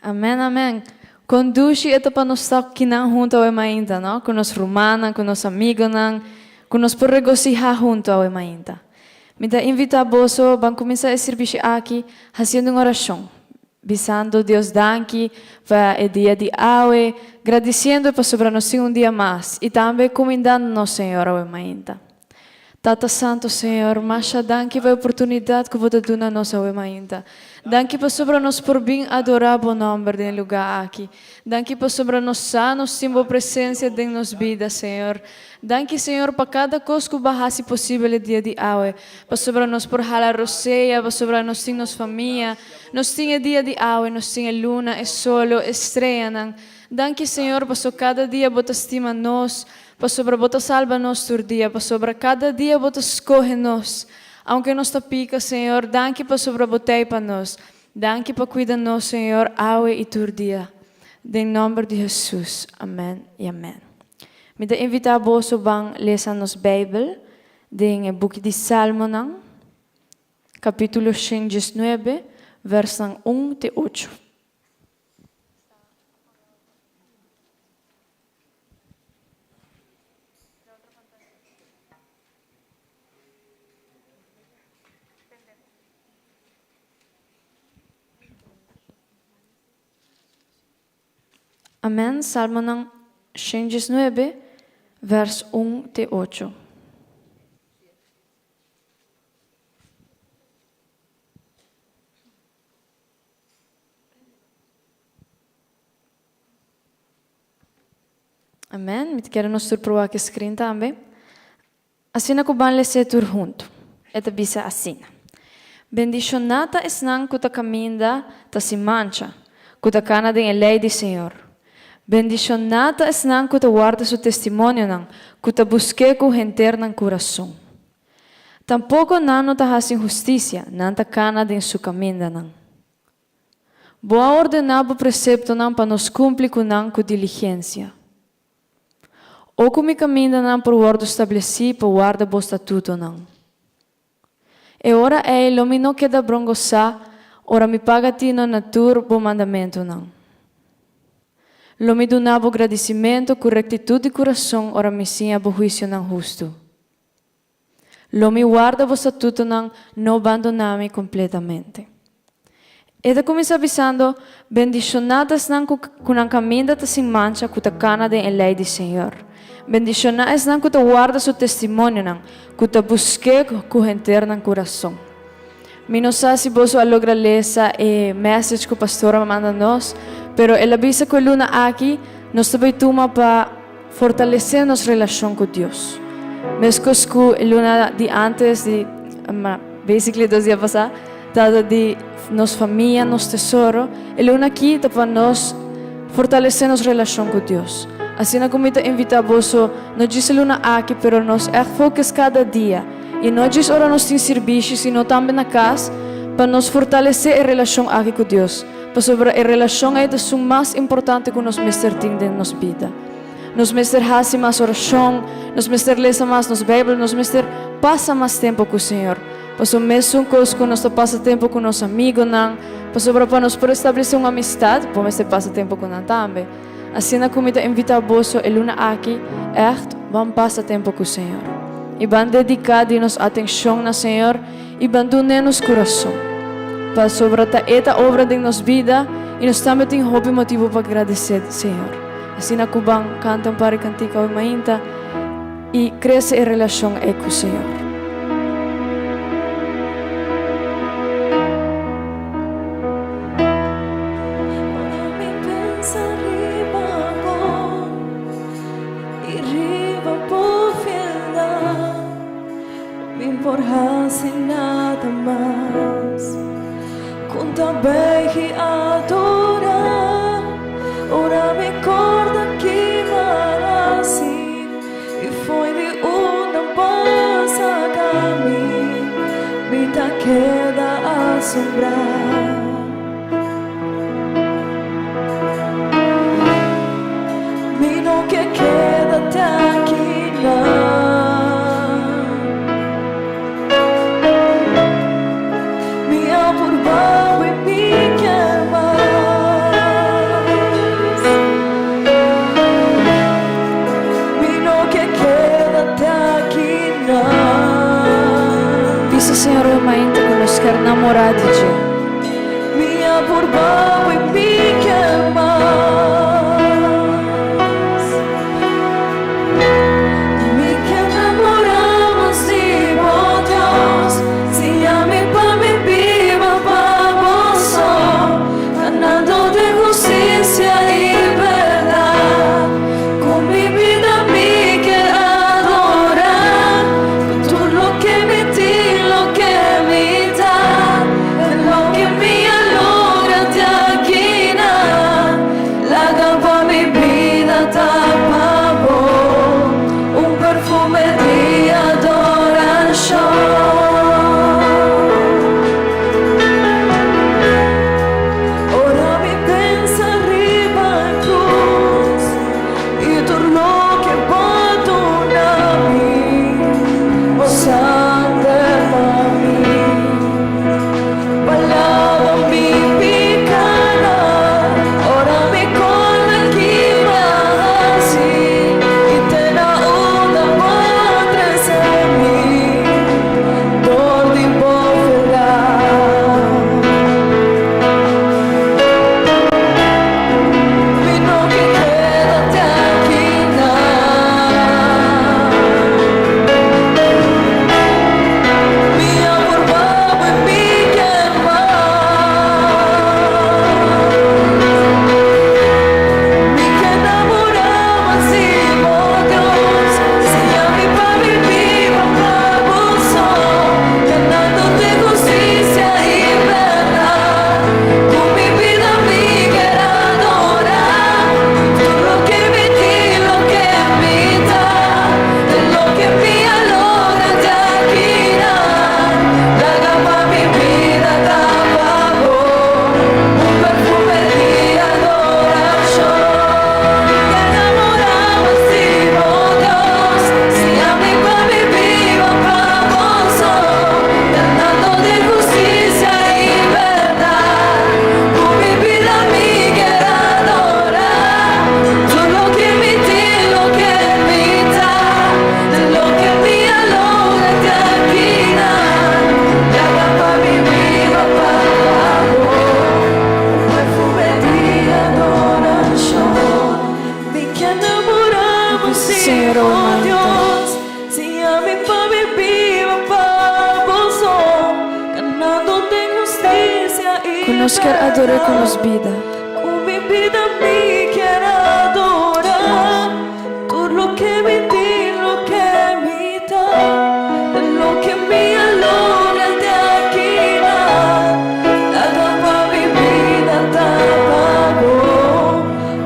Amen, amen. Kon dushi e ta pa nos ta kinan huntu awe mainta, no? Ku nos rumannan, ku nos amigonan, ku nos por regosihá huntu awe mainta. Mi ta invitá boso ban kuminsá e sirbishi aki hasiendo un orashon, bisando Dios danki pa e dia di awe, gradisiendo pasobra nos tin un dia mas i tambe kumindando nos Señor awe mainta. Tata Santo Señor, masha danki pa e oportunidad cu Bo ta duna nos awe mainta. Danki pasobra nos por bin adora Bo nomber den e lugar aki. Danki pasobra nos sa nos tin Bo presencia den nos bida, Señor. Danki, Señor, pa cada cos cu Bo a haci posibel e dia di awe, pasobra nos por hala rosea, pasobra nos tin nos famia, nos tin e dia di awe, nos tin e luna, e solo, e streanan. Danki, Señor, paso cada dia Bo ta stima nos, Pasobra bo ta salba nos tur dia, pasobra kada dia bo ta skohe nos. Aunke nos ta pika, Señor, danki pasobra bo t'ei pa nos. Danki pa kuida nos, Señor, awe i tur dia. Den nòmber di Hesus, amèn i amèn. Mi ta invitá boso ban lesa nos Beibel den e buki di Salmonan, kapítulo 119, vèrsnan un te ocho. Amen, Salmonan 119, vers 1 te 8. Amen. Mi ta kere nos tur por wak e screen tambe. Asina ku ban les'é tur huntu. E ta bisa asina, Bendishoná ta esnan ku ta kaminda ta sin mancha, ku ta kana den e lei di Señor. Bendishoná ta esnan ku ta warda su testimonionan, ku ta busk'é ku henter nan kurason. Tampoko nan no ta hasi inhustisia, nan ta kana den su kamindanan. Bo a ordená bo preseptonan pa nos kumpli ku nan ku diligensia. O ku mi kamindanan por wòrdu stablesí pa warda bo statutonan. E ora ei lo mi no keda brongosá ora mi paga tino na tur bo mandamentunan. Lo mi duna bo gradisimentu ku rektitut di kurason ora mi siña bo huisionan hustu. Lo mi warda bo statutonan, no bandoná mi kompletamente. E ta kuminsá bisando, Bendishoná ta esnan ku ku nan kaminda ta sin mancha, ku ta kana den e lei di Señor. Bendishoná esnan ku ta warda su testimonionan, ku ta busk'é ku henter nan kurason. Mi no sa si boso a logra lesa e message ku pastor a manda nos, pero el a bisa ku e luna aki nos ta bai tuma pa fortalesé nos relashon ku Dios. Meskos ku e luna di antes di, basically dos dia pasá, tabata di nos famia, nos tesoro, e luna aki ta pa nos fortalesé nos relashon ku Dios. Asina ku mi ta invitá boso, no djis e luna aki, pero nos ègt focus kada dia. I no djis ora nos tin sirbishi, sino tambe na kas, pa nos fortalesé e relashon aki ku Dios, pasobra e relashon ei ta esun mas importante ku nos mester tin den nos bida. Nos mester hasi mas orashon, nos mester lesa mas nos Beibel, nos mester pasa mas tempu ku Señor. Pasobra mesun kos ku nos ta pasa tempu ku nos amigunan, pasobra pa nos por establesé un amistat, bo mester pasa tempu ku nan tambe. Asina ku mi ta invitá boso e luna aki, ègt ban pasa tempu ku Señor. I ban dediká di nos atenshon na Señor i ban dun'é nos kurason. Pasobra ta E ta obra den nos bida i nos tambe tin hopi motibu pa gradesé Señor. Asina ku ban kanta un par di kantika awe mainta i krese e relashon ei ku Señor. Ora mi pensa riba bo i riba bo fieldat, mi por hasi nada mas ku ta beg i adorá. Ora mi korda ki bo a hasi i fo'i di unda bo a saka mi, mi. keda asombrá. Mi no ke keda te aki nan. Mi a purba i mi kier mas. Mi no ke keda te aki nan. Bisa Señor awe mainta ku nos kier namorá di dje. Mi a purba i mi kier mas. Mi ke namorá mas di bo, Dios. Siña mi pa mi biba pa bo so, kanando den hustisia i bèrdat. Ku mi bida mi ke adorá, ku tur loke mi tin, loke mi ta, loke mi a logra te aki nan. Laga pa mi bida ta pa bo, un perfume di adorashon. Ora mi pensa riba krus i tur loke bo a duna mi, bo sanger pa mi, pa laba mi pikánan. Ora mi kòrda ki m'a hasi i te na unda bo a trese mi, dor di bo fieldat. Mi no ke keda te aki nan. Mi a purba i mi kier mas. Mi ke namorá mas di bo, Dios. Siña mi pa mi biba pa bo so, kanando den hustisia i bèrdat. Ku mi bida mi ke adorá, tur loke mi tin, loke mi ta, loke mi a logra te aki nan. Laga pa mi bida ta pa bo, un perfume di adorashon. Mi ke namorá mas di bo, Dios. Siña mi pa mi biba pa bo so, kanando den hustisia i bèrdat. Ku mi bida mi ke adorá, tur loke mi tin, loke mi ta, loke mi a logra te aki nan. Laga pa mi biba pa bo, un perfume di adorashon. Mi ke namorá mas di Señor, bo, mainta. Dios. Siña mi pa mi biba pa bo so, kanando den hustisia i Ku nos kier ador'é ku nos bida. Ku mi bida mi ke adorá, tur loke mi tin, loke mi ta, loke mi a logra te aki nan. Laga pa mi bida ta pa bo,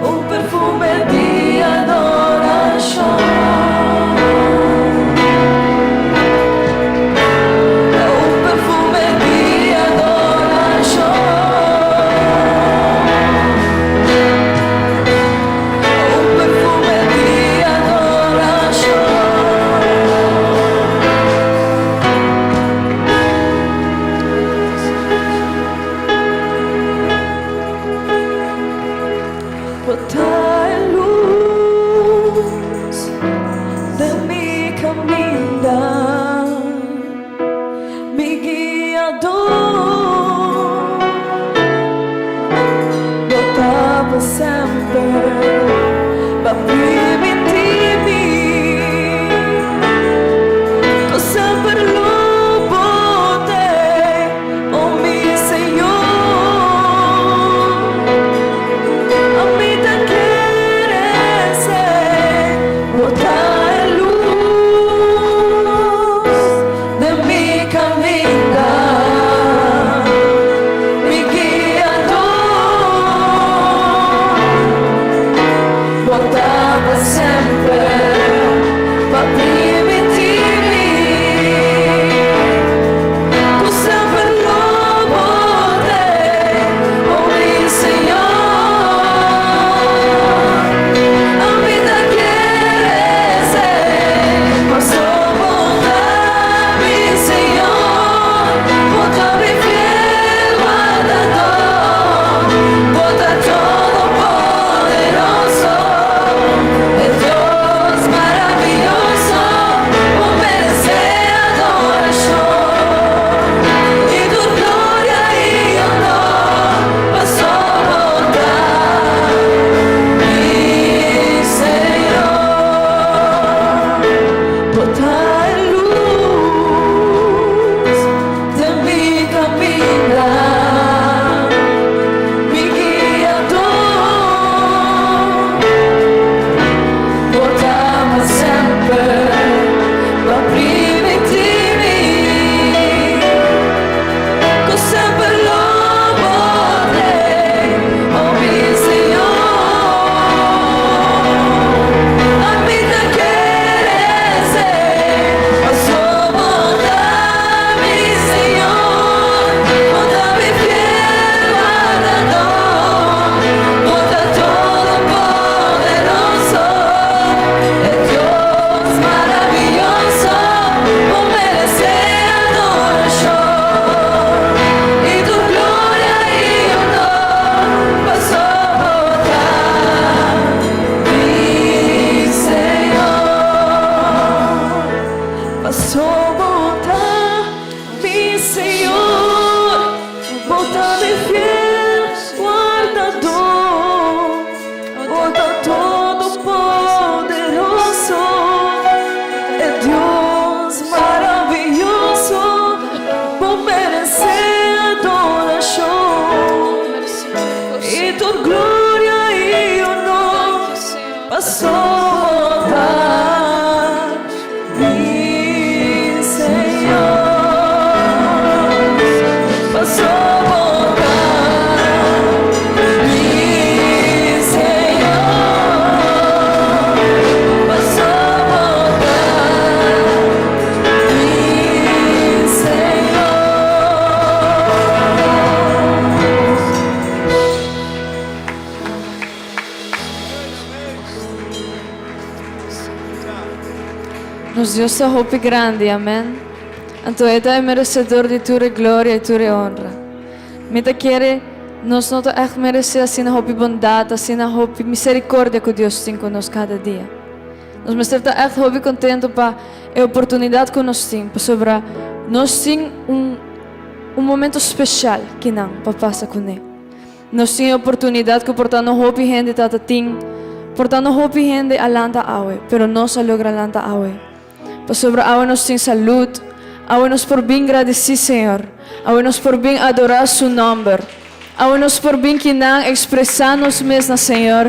un perfume di adorashon. Un perfume di adorashon. Un perfume di adorashon. Bo ta e lus di mi kaminda, mi guiadó. Bo ta pa semper, pa primintí mi. Ku semper lo bo t'ei, oh mi Señor. Ami ta kere. Paso bo ta mi Señor, paso bo ta mi Señor, paso bo ta mi Señor. Nos Dios ta hopi grandi, amen. Anto e ta e merecedor di tur e gloria i tur e honra. Mi ta kere nos no ta echt merece asina hopi bondad, asina hopi misericordia cu Dios tin cu nos cada dia. Nos mester ta echt hopi contento pa e oportunidad cu nos tin, pasobra nos tin un un momento special kinan pa pasa cune. Nos tin e oportunidat ku por ta no hopi hende ta ta tin, por ta no hopi hende a lanta awe, pero nos a logra lanta awe. Pasobra awe nos tin salud, awe nos por bin gradisí Señor, awe nos por bin adorá Su nòmber, awe nos por bin kinan ekspresá nos mes na Señor,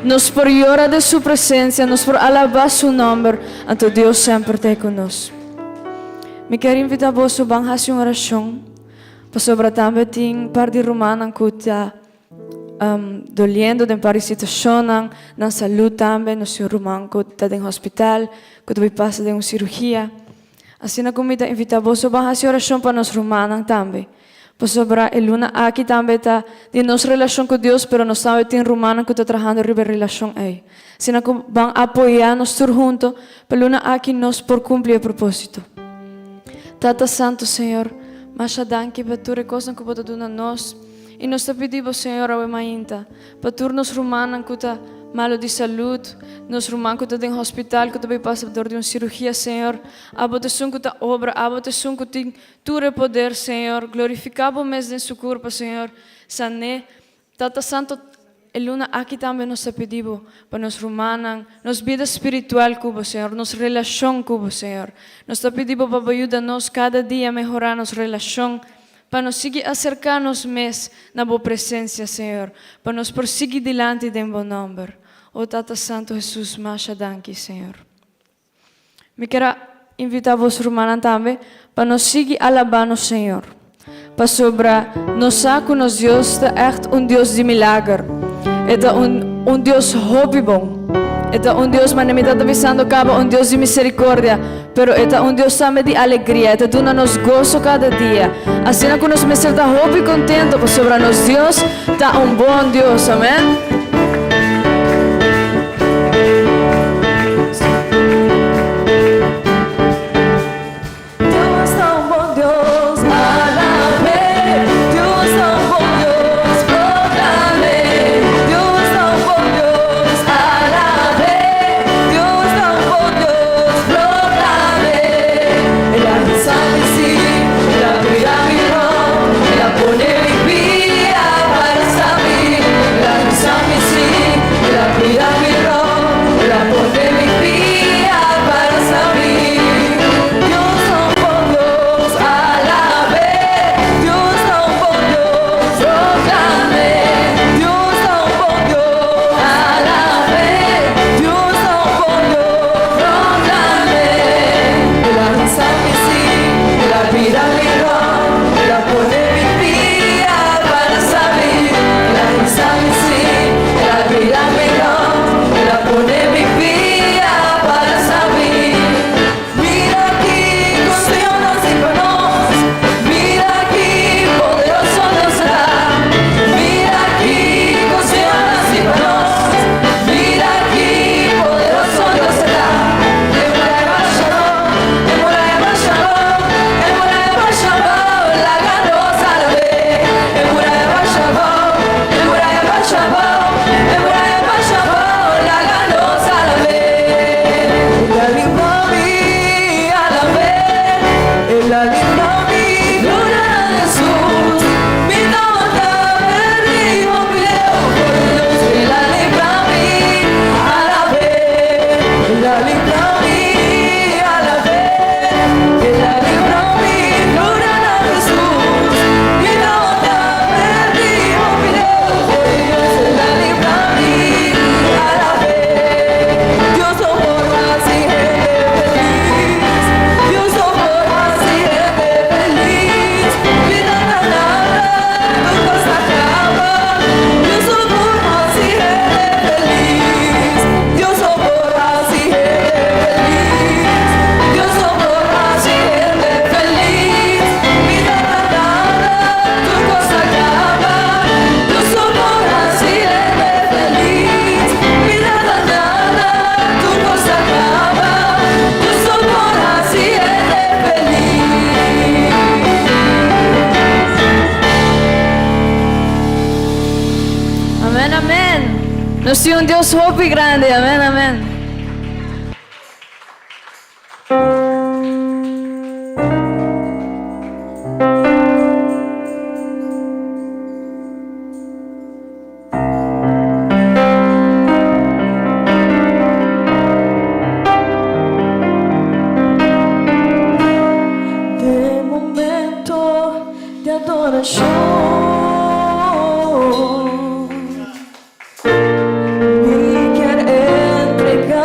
nos por yora den Su presensia, nos por alabá Su nòmber, anto Dios semper ta ku nos. Mi kier invitá boso ban hasi un orashon. Pasobra tambe tin par di rumannan ku ta doliendo den par di situashonnan, nan salú tambe, nos tin un ruman ku ta den hospital, ku ta bai pasa den un sirugia. Asina ku mi ta invitá boso ban hasi orashon pa nos rumannan tambe. Pasobra e luna aki tambe ta di nos relashon ku Dios, pero nos tambe tin rumannan ku ta trahando riba e relashon ei. Asina ku ban apoyá nos tur hunto pa luna aki nos por kumpli e propósito. Tata Santu Señor, masha danki pa tur e kosnan ku bo ta duna nos. I nos ta pidi bo, Señor, awe mainta, pa tur nos rumannan ku ta malu di salud, nos ruman ku ta den hospital, ku ta bai pasa dor di un sirugia, Señor, abo ta esun ku ta obra, abo ta esun ku tin tur e poder, Señor. Glorifiká bo mes den su kurpa, Señor. San'é. Tata Santo, e luna aki tambe nos ta pidi Bo pa nos rumannan, nos bida spiritual ku Bo, Señor, nos relashon ku Bo, Señor. Nos ta pidi Bo pa Bo yuda nos kada dia mehorá nos relashon, pa nos sigui aserká nos mes na Bo presensia, Señor, pa nos por sigui dilanti den Bo nòmber. O Tata Santo Hesus, masha danki, Señor. Mi kier a invitá bos rumannan tambe pa nos sigui alabá nos Señor, pasobra nos sa ku nos Dios ta ègt un Dios di milager. E ta un un Dios hopi bon. E ta un Dios, manera mi tabata bisando kaba, un Dios di miserikordia, pero e ta un Dios tambe di alegria. E ta duna nos goso kada dia. Asina ku nos mester ta hopi kontentu pasobra nos Dios ta un bon Dios. Amèn. Dios ta un bon Dios, alab'é. Dios ta un bon Dios, proclam'é. Dios ta un bon Dios, alab'é. Dios ta un bon Dios, proclam'é. El a hisa mi sí, el a cuida mi rond, el a pone mi pia para sabi. El a hisa mi. Nos tin un Dios hopi grandi. Amen, amen. Den momento di adorashon, mi kier entregá.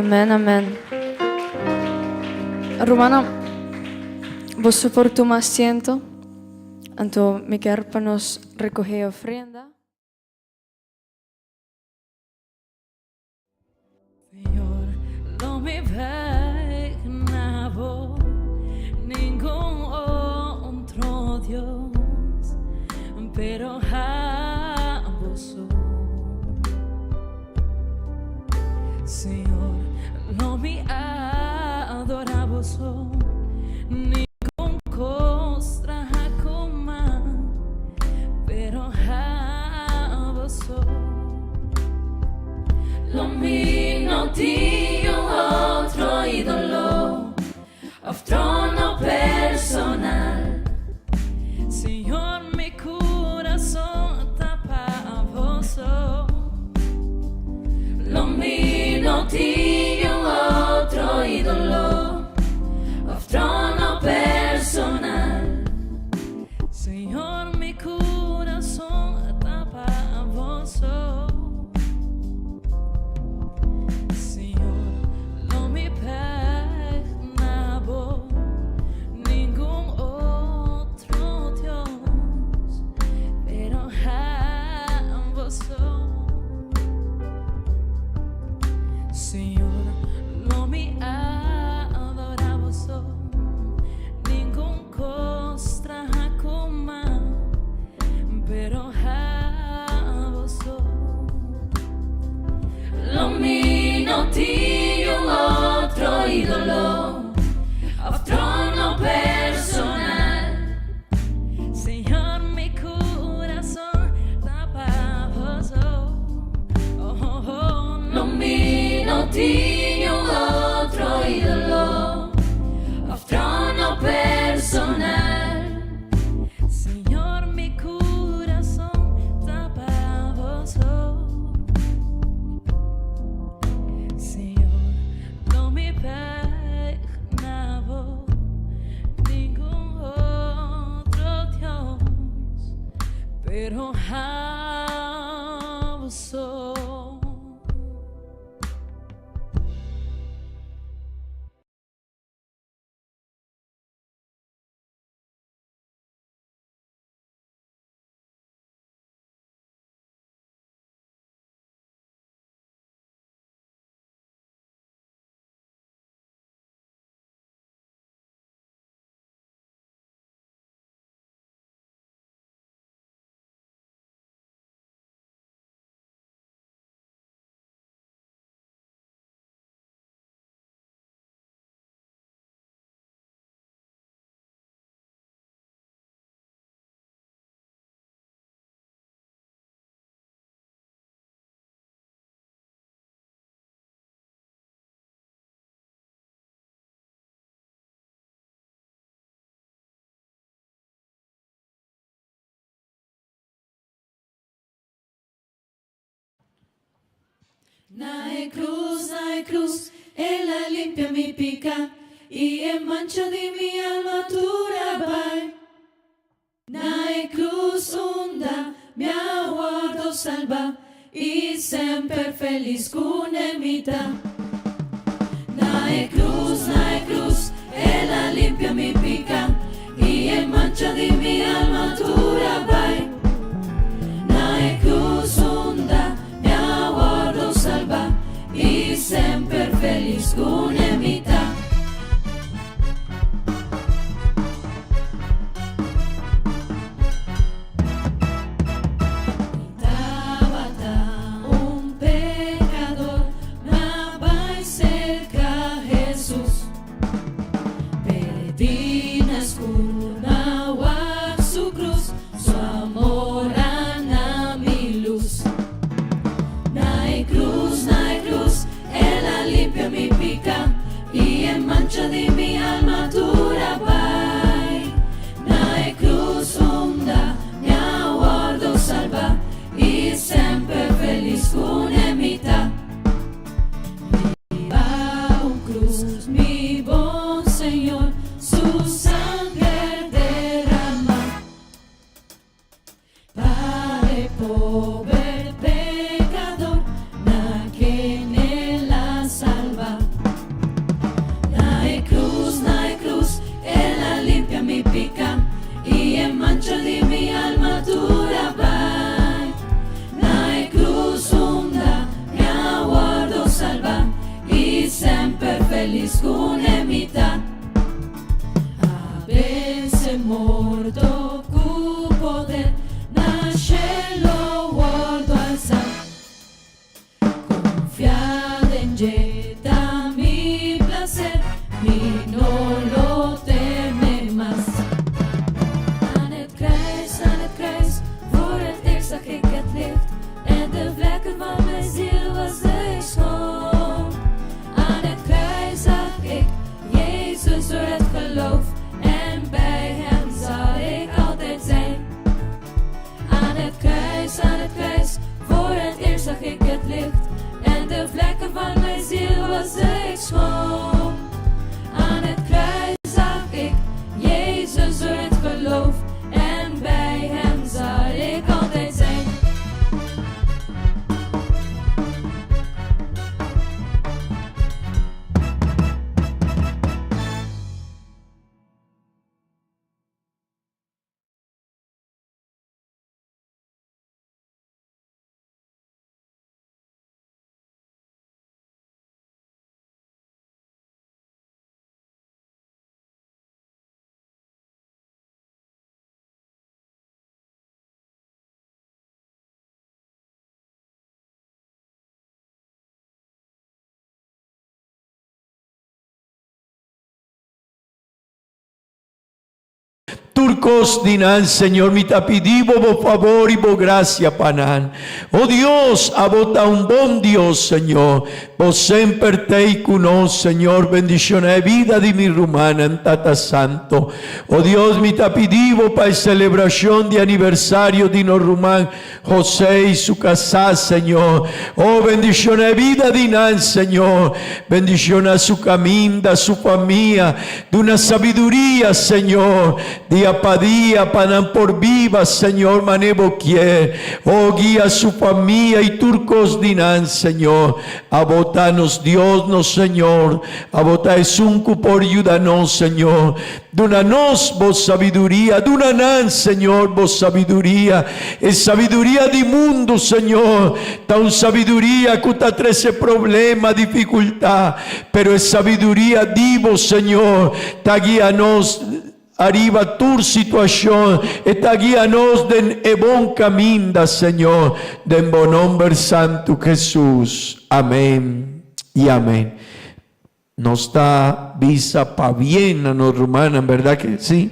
Amen, amen. Rumannan, boso por tuma asiento. Anto mi kier pa nos recoge e ofrenda. Señor, lo mi bek na bo, ningun otro Dios, pero abo so. Señor, lo mi adora bo so, ningun cos traha cu man, pero abo so. Lo mi no tin un otro idolo of trono personal. Señor, mi curason ta pa bo so. Lo mi no tin un otro idolo of trono personal. Señor, mi curason ta pa bo so. Señor, lo mi bek na bo, ningun otro Dios, pero abo so. Señor, lo mi adora bo so, ningun cos traha cu man, pero abo so. Lo mi no tin un otro idolo of trono personal. Señor, mi curason ta pa bo so. Oh, oh, oh. Lo mi no tin un otro idolo of trono personal. Señor, mi curason ta pa bo so. Señor, lo mi bek na bo, ningun otro Dios, pero abo so. Na e cruz, na e cruz, El a limpia mi pica y e mancha di mi alma tur a bay. Na e cruz unda mi a wordo salba y semper feliz cune mi ta. Na e cruz, na e cruz, El a limpia mi pica y e mancha di mi alma tur a bay. Na e cruz unda mi a wordo salba y semper feliz cune mi ta. Mi tabata un pecador, m'a bay cerca Jesus. Perdi na scur, m'a wak su cruz, su amor a na mi luz. Na e cruz, na e cruz, El a limpia mi pica y e mancha di mi alma tur a bay. Na e cruz unda mi a wordo salba y semper feliz cune mi ta. Riba un cruz, mi bon Señor, su sanger derama. Pa e pober pecador, na ken El a salba. Felis ku ne mi ta. A vense morto ku poder, na shelo wòrdu alsá. Konfia den dje ta mi plaser, mi no lo teme mas. Aan het kruis, aan het kruis, voor het eerst zag ik het licht en de vlekken van mijn ziel waste ik schoon. Aan het kruis zag ik Jezus door het geloof en bij hem zal ik altijd zijn. Aan het kruis, aan het kruis, voor het eerst zag ik het licht en de vlekken van mijn ziel waste ik schoon. Aan het kruis zag ik Jezus door het geloof en bij hem zal ik altijd zijn. Tur kos di nan, Señor, mi ta pidi Bo Bo favor i Bo gracia pa nan. O Dios, abo ta un bon Dios, Señor. Bo semper t'ei ku nos, Señor. Bendiciona e bida di mi rumannan, Tata Santo. O Dios, mi ta pidi Bo pa e celebracion di aniversario di nos ruman José i su kasá, Señor. O bendiciona e bida di nan, Señor. Bendiciona su caminda, su famia. Duna sabiduria, Señor, dia pa dia, pa nan por biba, Señor, mane Bo kier. O guia su famia i tur cos di nan, Señor. Abo ta nos Dios, nos Señor. Abo ta esun cu por yuda nos, Señor. Duna nos bo sabiduria, duna nan, Señor, bo sabiduria. E sabiduria di mundu, Señor, ta un sabiduria ku ta trese problema, difikultá, pero e sabiduria di bo, Señor, ta guia nos ariba tur situashon, e ta guia nos den e bon kaminda, Señor, den bo nomber santu, Jesus. Amén i amén. Nos ta bisa pabien na nos rumannan, berdad ke si?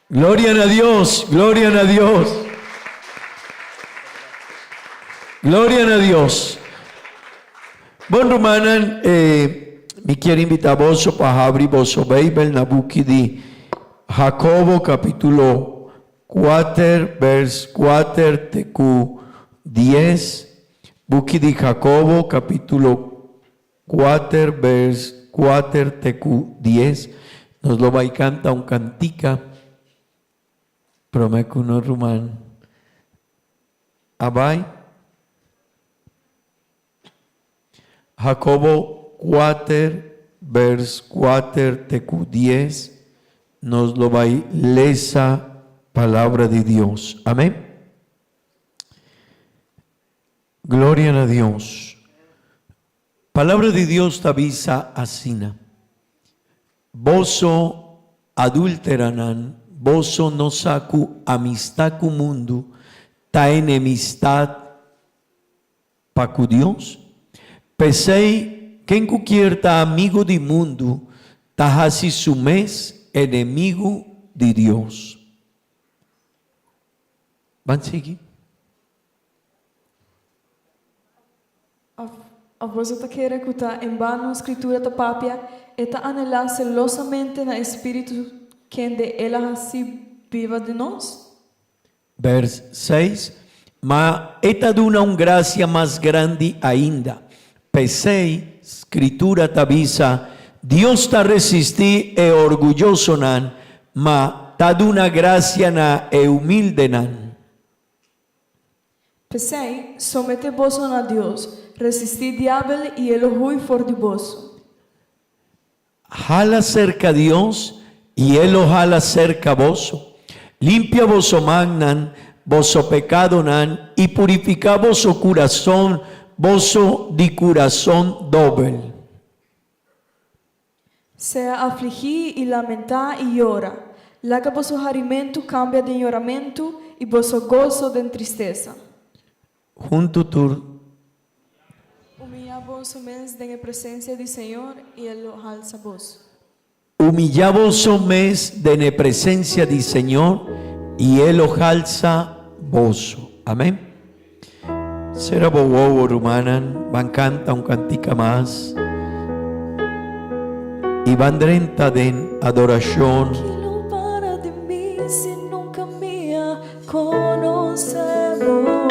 Gloria na Dios, gloria na Dios. Gloria na Dios. Bon rumannan, eh, mi kier invita boso pa habri boso Bijbel na buki di Jacobo capítulo 4 vers 4 te ku 10. Buki di Jacobo capítulo Kuater bers kuater te ku dies. Nos lo bai kanta un kantika prome ku nos ruman a bai. Jacobo kuater bers kuater te ku dies nos lo bai lesa palabra di Dios. Amen. Gloria na Dios. Palabra di Dios ta bisa asina, Boso adúlteranan, boso no sa ku amistad ku mundu ta enemistad pa ku Dios? P'esei, ken ku kier ta amigu di mundu ta hasi su mes enemigu di Dios. Ban sigui. Of boso ta kere ku ta en bano Skritura ta papia, E ta anhelá selosamente na e Spiritu kende El a hasi biba den nos? Vers seis, Ma E ta duna un grasia mas grandi ainda. P'esei, Skritura ta bisa, Dios ta resistí e orguyosonan, ma ta duna grasia na e humildenan. P'esei, someté boso na Dios, resistí diabel i e lo hui for di boso. Hala serka Dios i e lo hala serka boso. Limpia boso mannan, boso pekadonan, i purifiká boso kurason, boso di kurason dobel. Sea afligí i lamentá i yora. Laga boso harimentu kambia den yoramentu i boso goso den tristesa. Huntu tur. Humiyá boso mes den e presensia di Señor i E lo halsa boso. Humiyá boso mes den e presensia di Señor i E lo halsa boso. Amén. Sera bo wowo, rumannan, ban kanta un kantika mas i ban drenta den adorashon. Ki lo para di mi si nunka mi a konosé bo?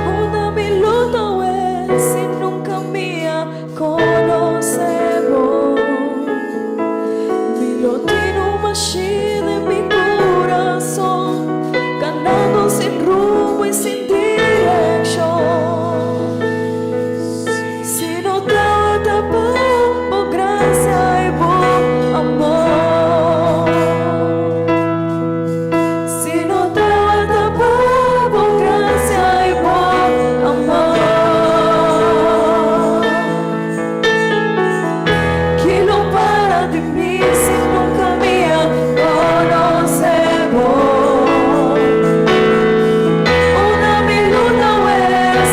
Unda mi lo ta awe si nunka mi a konosé bo? Mi lo tin un mashí den mi kurason, kanando sin rumbo i sin direkshon. Si no tabata pa bo grasia i bo amor. Si no tabata pa bo grasia i bo amor. Ki lo para di mi si nunka mi a konosé bo? Unda mi lo ta awe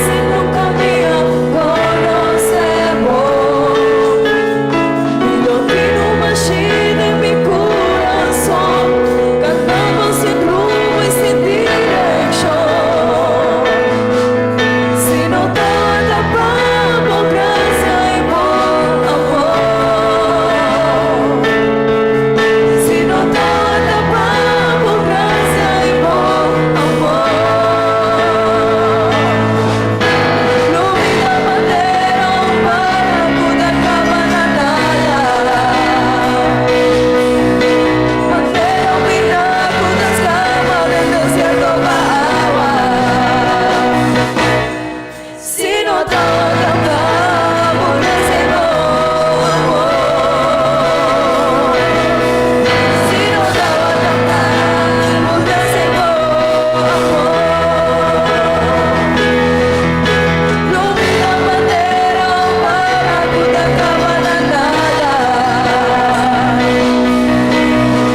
si nunka mi a konosé bo? Mi lo tin un mashí den mi kurason, kanando sin rumbo i sin direkshon. Si no tabata pa bo grasia i bo amor. Si no tabata pa bo grasia i bo amor. Lo mi ta manera un para ku ta kaba na nada. Manera un biná ku ta sklama den desierto pa awa. Si no tabata pa bo grasia i bo amor. Si no tabata pa bo grasia i bo amor. Lo mi ta manera un para ku ta kaba na nada.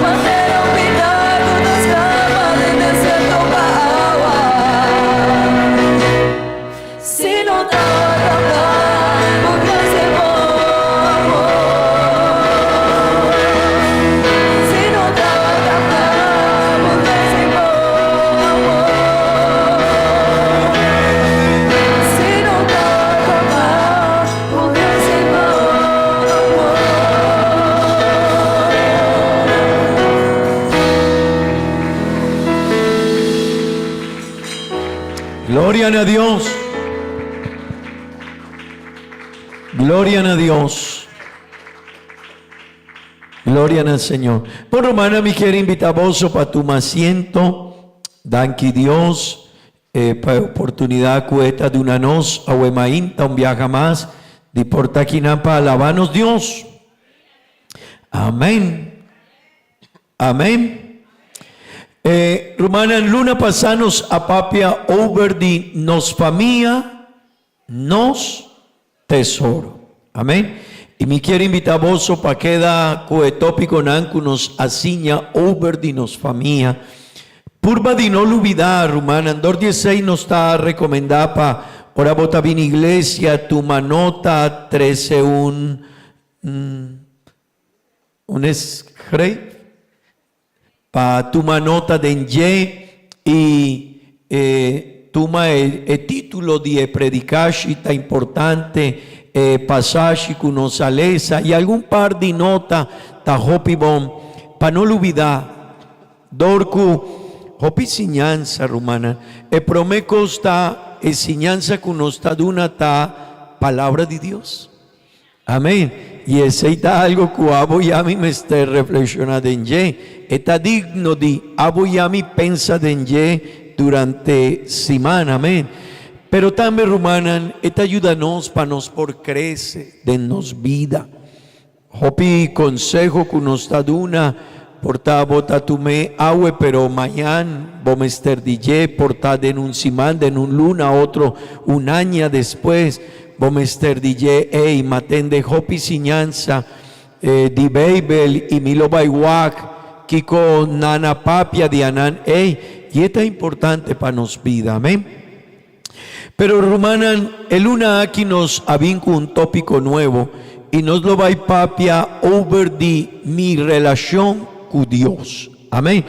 Manera un biná ku ta sklama den desierto pa awa. Si no tabata pa bo grasia i bo amor. Si no tabata pa bo grasia i bo amor. Si no tabata pa bo grasia i bo amor. Gloria na Dios. Gloria na Dios. Gloria na Señor. Bon rumannan, mi kier invita boso pa tuma asiento. Danki Dios eh, pa e oportunidad cu e ta duna nos awe mainta un biaha mas di por ta akinan pa alaba nos Dios. Amén. Amén. Eh, rumannan, luna pasá nos a papia over di nos famia, nos tesoro. Amén. I mi kier invitá boso pa keda ku e tópikonan ku nos a siña over di nos famia. Purba di no lubidá, rumannan, dor di esei nos ta rekomendá pa ora bo ta bini iglesia tuma nota, trese un Un schrijf pa tuma nota den dje i e tuma e e título di e predikashi ta importante, e pasashi ku nos a lesa i algun par di nota ta hopi bon pa no lubidá. Dor ku hopi siñansa, rumannan, e promé kos ta e siñansa ku nos ta duna ta Palabra di Dios. Amén. I esei ta algo ku abo i ami mester reflekshoná den dje. E ta digno di abo i ami pensa den dje durante siman. Amén. Pero tambe, rumannan, e ta yuda nos pa nos por krese den nos bida. Hopi konseho ku nos ta duna por ta bo ta tum'é awe pero mañan bo mester di dje por ta den un siman, den un luna, otro un aña despues. Bo mester di dje, Ey, m'a tende hopi siñansa di Beibel i mi lo bai wak kiko nan a papia di anan ey. I e ta importante pa nos bida. Amen. Pero rumannan, e luna aki nos a bin ku un tópiko nuevo i nos lo bai papia over di mi relashon ku Dios. Amen.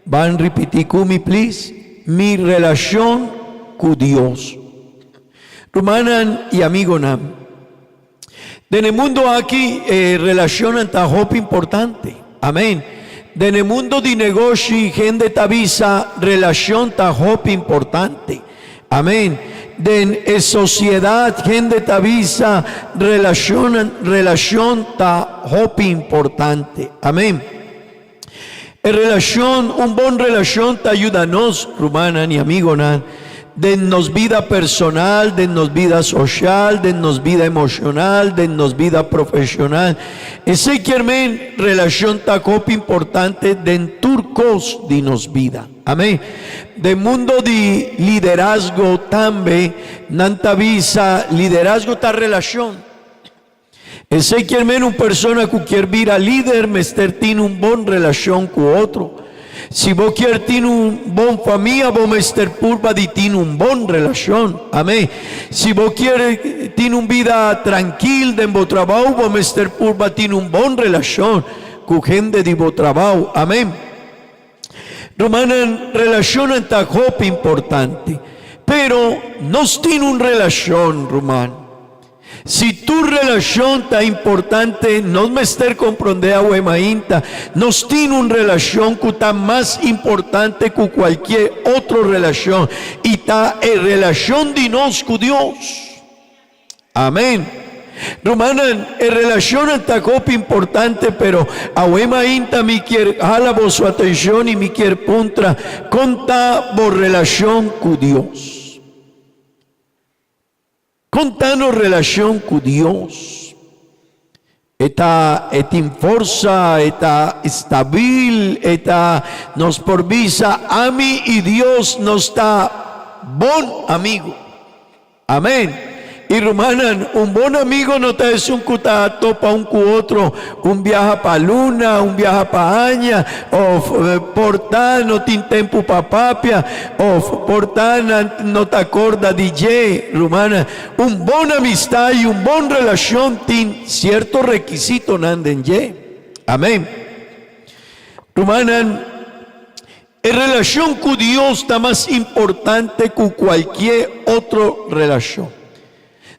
Ban ripití ku mi please, mi relashon ku Dios. Rumannan i amigonan, den e mundo aki e relashonnan ta hopi importante. Amen. Den e mundo di negoshi hende ta bisa relashon ta hopi importante. Amen. Den e sosiedat hende ta bisa relashonnan relashon ta hopi importante. Amen. E relashon, un bon relashon ta yuda nos, rumannan i amigonan, den nos bida personal, den nos bida soshal, den nos bida emoshonal, den nos bida profeshonal. Esei kier men relashon ta hopi importante den tur kos di nos bida. Amen. Den mundo di liderazgo tambe nan ta bisa liderazgo ta relashon. Esei kier men un persona ku kier bira lider mester tin un bon relashon ku otro. Si bo kier tin un bon famia bo mester purba di tin un bon relashon. Amen. Si bo kier tin un bida trankil den bo trabou bo mester purba tin un bon relashon ku hende di bo trabou. Amen. Rumannan, relashonnan ta hopi importante. Pero nos tin un relashon, ruman. Si tur relashon ta importante, nos mester komprondé awe mainta, nos tin un relashon ku ta mas importante ku kualkier otro relashon, i ta e relashon di nos ku Dios. Amén. Rumannan, e relashonnan ta hopi importante, pero awe mainta mi kier hala boso atenshon i mi kier puntra, Kon ta bo relashon ku Dios? Kon ta nos relashon ku Dios? E ta, e tin forsa, e ta stabil, e ta, nos por bisa, ami i Dios nos ta bon amigu. Amen. I rumannan, un bon amigo no ta esun ku ta topa un ku otro un biaha pa luna, un biaha pa aña, òf por ta no tin tempu pa papia, òf por ta nan no ta korda di dje. Rumannan, un bon amistad i un bon relashon tin sierto rekisitonan den dje. Amen. Rumannan, E relashon ku Dios ta mas importante ku kualkier otro relashon.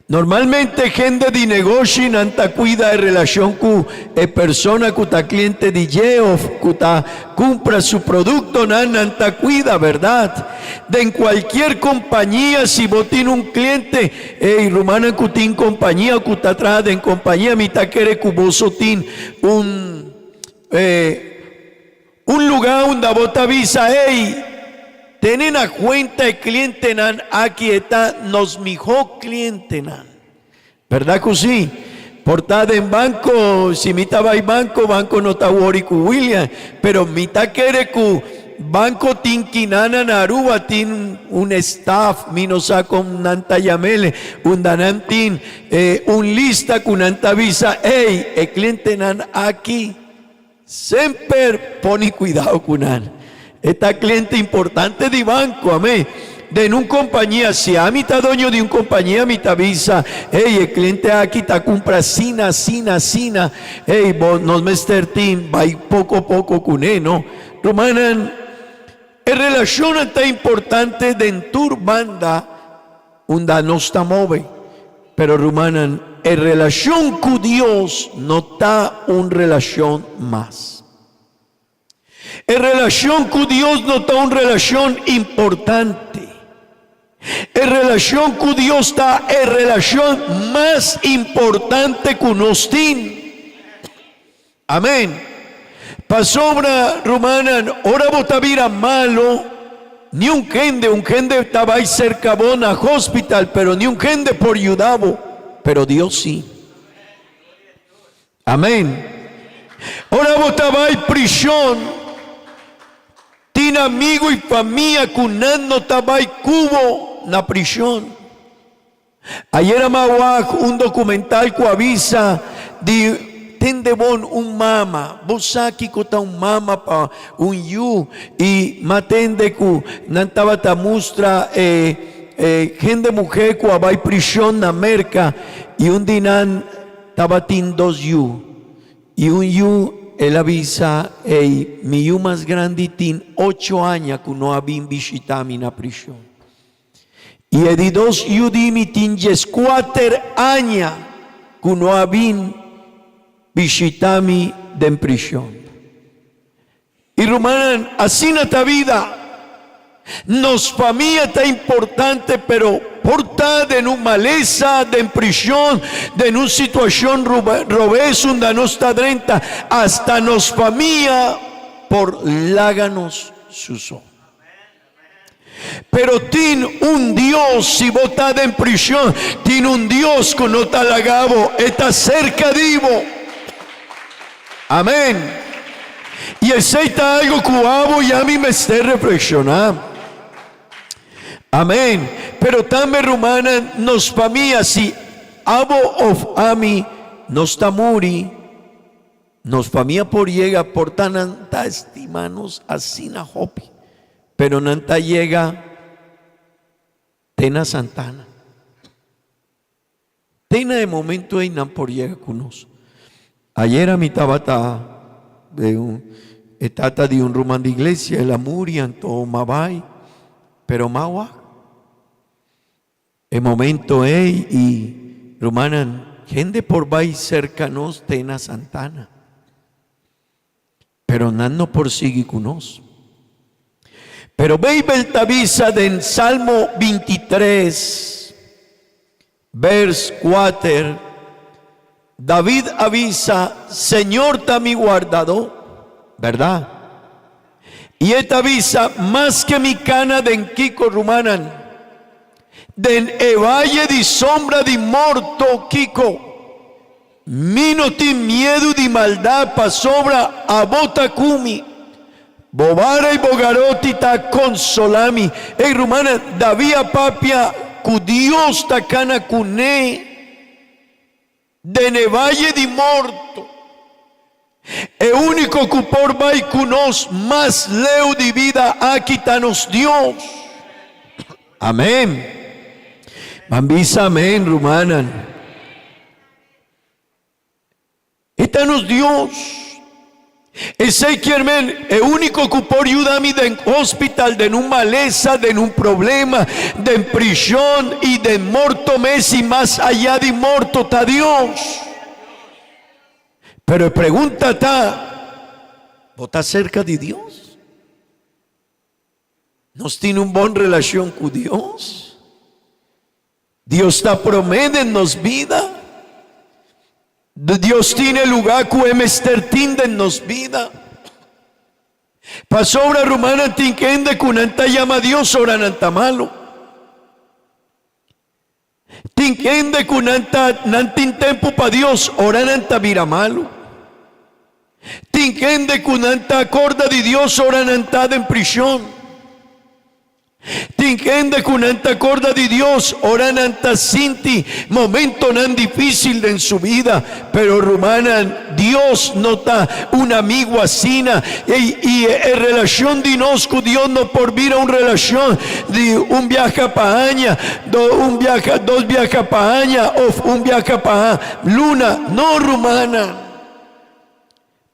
Normalmente hende di negoshi nan ta kuida e relashon ku e persona ku ta kliente di dje òf ku ta kumpra su produktonan, nan ta kuida, bèrdat? Den kualkier kompañia si bo tin un kliente, ey rumannan ku tin kompañia ku ta traha den kompañia mi ta kere ku boso tin un e Un lugá unda bo ta bisa, Ey, tene na kuenta e klientenan aki e ta nos mihó klientenan. Bèrdat ku sí? Por ta den banko, si mi ta bai banko, banko no ta wori ku William, pero mi ta kere ku banko tin kinana na Aruba tin un staff, mi no sa kon nan ta yam'el, unda nan tin un lista ku nan ta bisa, Ey, e klientenan aki. Semper pone cuidao cu nan. E ta cliente importante di banco, amén. Den un compañia, si ami ta doño di un compañia, mi ta bisa, hey, e cliente aki ta cumpra asina, asina, asina, hey, bo, nos mester tin bay poco poco cune, no? Rumannan, e relacionnan ta importante den tur banda Unda nos ta move. Pero rumannan, e relashon ku Dios no ta un relashon mas. E relashon ku Dios no ta un relashon importante. E relashon ku Dios ta e relashon mas importante ku nos tin. Amén. Pasobra, rumannan, ora bo ta bira malo, ni un hende, un hende ta bai serka bo na hospital, pero ni un hende por yuda bo, pero Dios sí. Amén. Ora bo ta bai prishon, tin amigo i famia ku nan no ta bai ku bo na prishon. Ayera m'a wak un documental cu a bisa di tende bon un mama. Bo sa kico ta un mama pa un yu y m'a tende cu nan tabata mustra e e hende muher cu a bay prishon na Merca y un di nan tabatin dos yu y un yu el a bisa ey mi yu mas grandi tin ocho aña cu no a bin bishita mi na prishon. I e di dos yu di mi tin dieskuater aña ku no a bin bishitá mi den prishon. I rumannan, asina ta bida. Nos famia ta importante, pero por ta den un malesa, den prishon, den un situashon robes unda nos ta drenta, asta nos famia por laga nos su so. Pero tin un Dios, si bo ta den prishon, tin un Dios ku no ta laga bo, e ta serka di bo. Amen. I esei ta algu ku abo i ami mester reflekshoná. Amen. Pero tambe, rumannan, nos famia, si abo òf ami nos ta muri, Nos famia por yega por ta nan ta estima nos asina hopi, pero nan ta yega te na Santana. Te na e momento ei nan por yega ku nos. Ayera mi tabata den un e tata di un ruman di iglesia, el a muri anto m'a bai, pero m'a wak. E momento ei i rumannan hende por bai serka nos te na Santana, pero nan no por sigui ku nos. Pero Beibel ta bisa den Salmo 23, bers 4, David a bisa, Señor ta mi wardadó, bèrdat? I e ta bisa, Maske mi kana den kiko, rumannan? Den e vaye di sombra di morto, kiko? Mi no tin miedu di maldat pasobra abo ta ku mi. Bo bara i bo garoti ta konsolá mi. Ey, rumannan, David a papia ku Dios ta kana kuné. Den e vaye di morto, e úniko ku por bai ku nos mas leu di bida aki ta nos Dios. Amén. Ban bisa amén, rumannan. E ta nos Dios. Esei kier men e úniko ku por yuda mi den hospital, den un malesa, den un problema, den prishon i den morto mes i mas ayá di morto ta Dios. Pero e pregunta ta, Bo ta serka di Dios? Nos tin un bon relashon ku Dios? Dios ta promé den nos bida? Dios tin e lugá ku e mester tin den nos bida? Pasobra rumannan tin kende ku nan ta yama Dios ora nan ta malu. Tin kende ku nan ta nan tin tempu pa Dios ora nan ta bira malu. Tin kende ku nan ta akorda di Dios ora nan ta den prishon. Tin hende ku nan ta korda di Dios ora nan ta sinti momentonan difísil den su bida. Pero rumannan, Dios no ta un amigu asina. I i e relashon di nos ku Dios no por bira un relashon di un biaha pa aña, do un biaha, dos biaha pa aña òf un biaha pa luna. No, rumannan.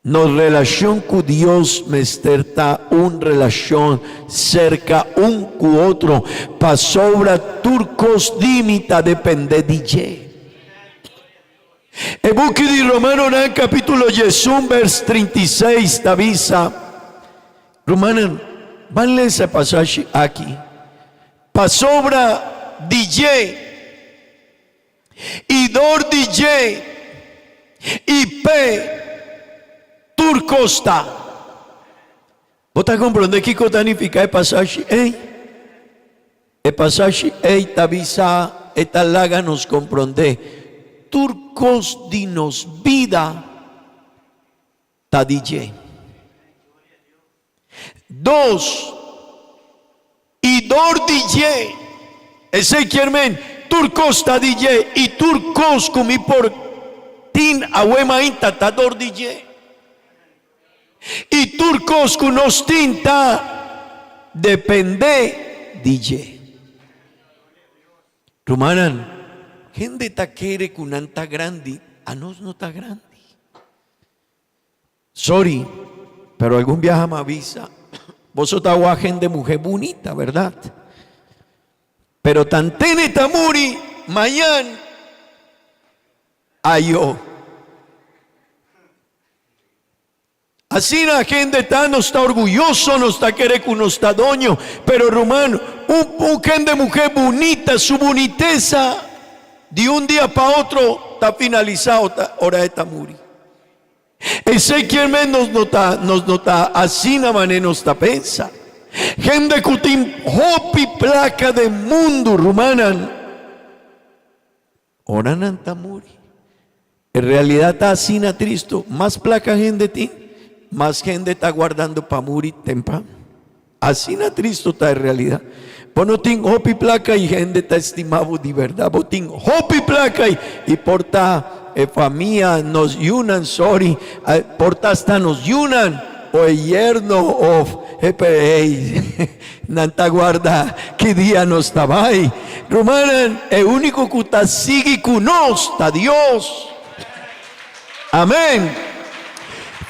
Nos relashon ku Dios mester ta un relashon serka un ku otro, pasobra tur kos di mi ta dependé di dje. E buki di Romanonan kapítulo 11 bers 36 ta bisa, Rumannan, ban lesa e pasashi aki, Pasobra di dje, I dor di dje i p'e tur kos ta. Bo ta komprondé kiko ta nifiká e pasashi ei? E pasashi ei ta bisa, e ta laga nos komprondé, tur kos di nos bida ta di dje. Dos, i dor di dje, esei kier men. Tur kos ta di dje i tur kos ku mi por tin awe mainta ta dor di dje. I tur kos ku nos tin ta dependé di dje. Rumannan, hende ta kere ku nan ta grandi, anos no ta grandi. Sorry, pero algun biaha mi a bisa, boso ta wak hende muhé bunita, bèrdat? Pero tantene ta muri mañan, ayo. Asina hende ta, nos ta orguyoso, nos ta kere ku nos ta doño, pero ruman, un un hende muhé bunita, su bunitesa di un dia pa otro ta finalisá ora e ta muri. Esei kier men nos no ta nos no ta asina manera nos ta pensa. Hende ku tin hopi plaka den mundu, rumannan, ora nan ta muri. E realidat ta asina tristu, mas plaka hende tin, mas hende ta guardando pa muri tempan. Asina tristu ta e realidat. Bo no tin hopi plaka i hende ta estima bo di bèrdat. Bo tin hopi plaka i por ta e famia, nos yunan, sorry, por ta asta nos yunan o e yerno of e ey nan ta guarda ki dia nos ta bai. Rumannan, e úniko ku ta sigui ku nos ta Dios. Amén.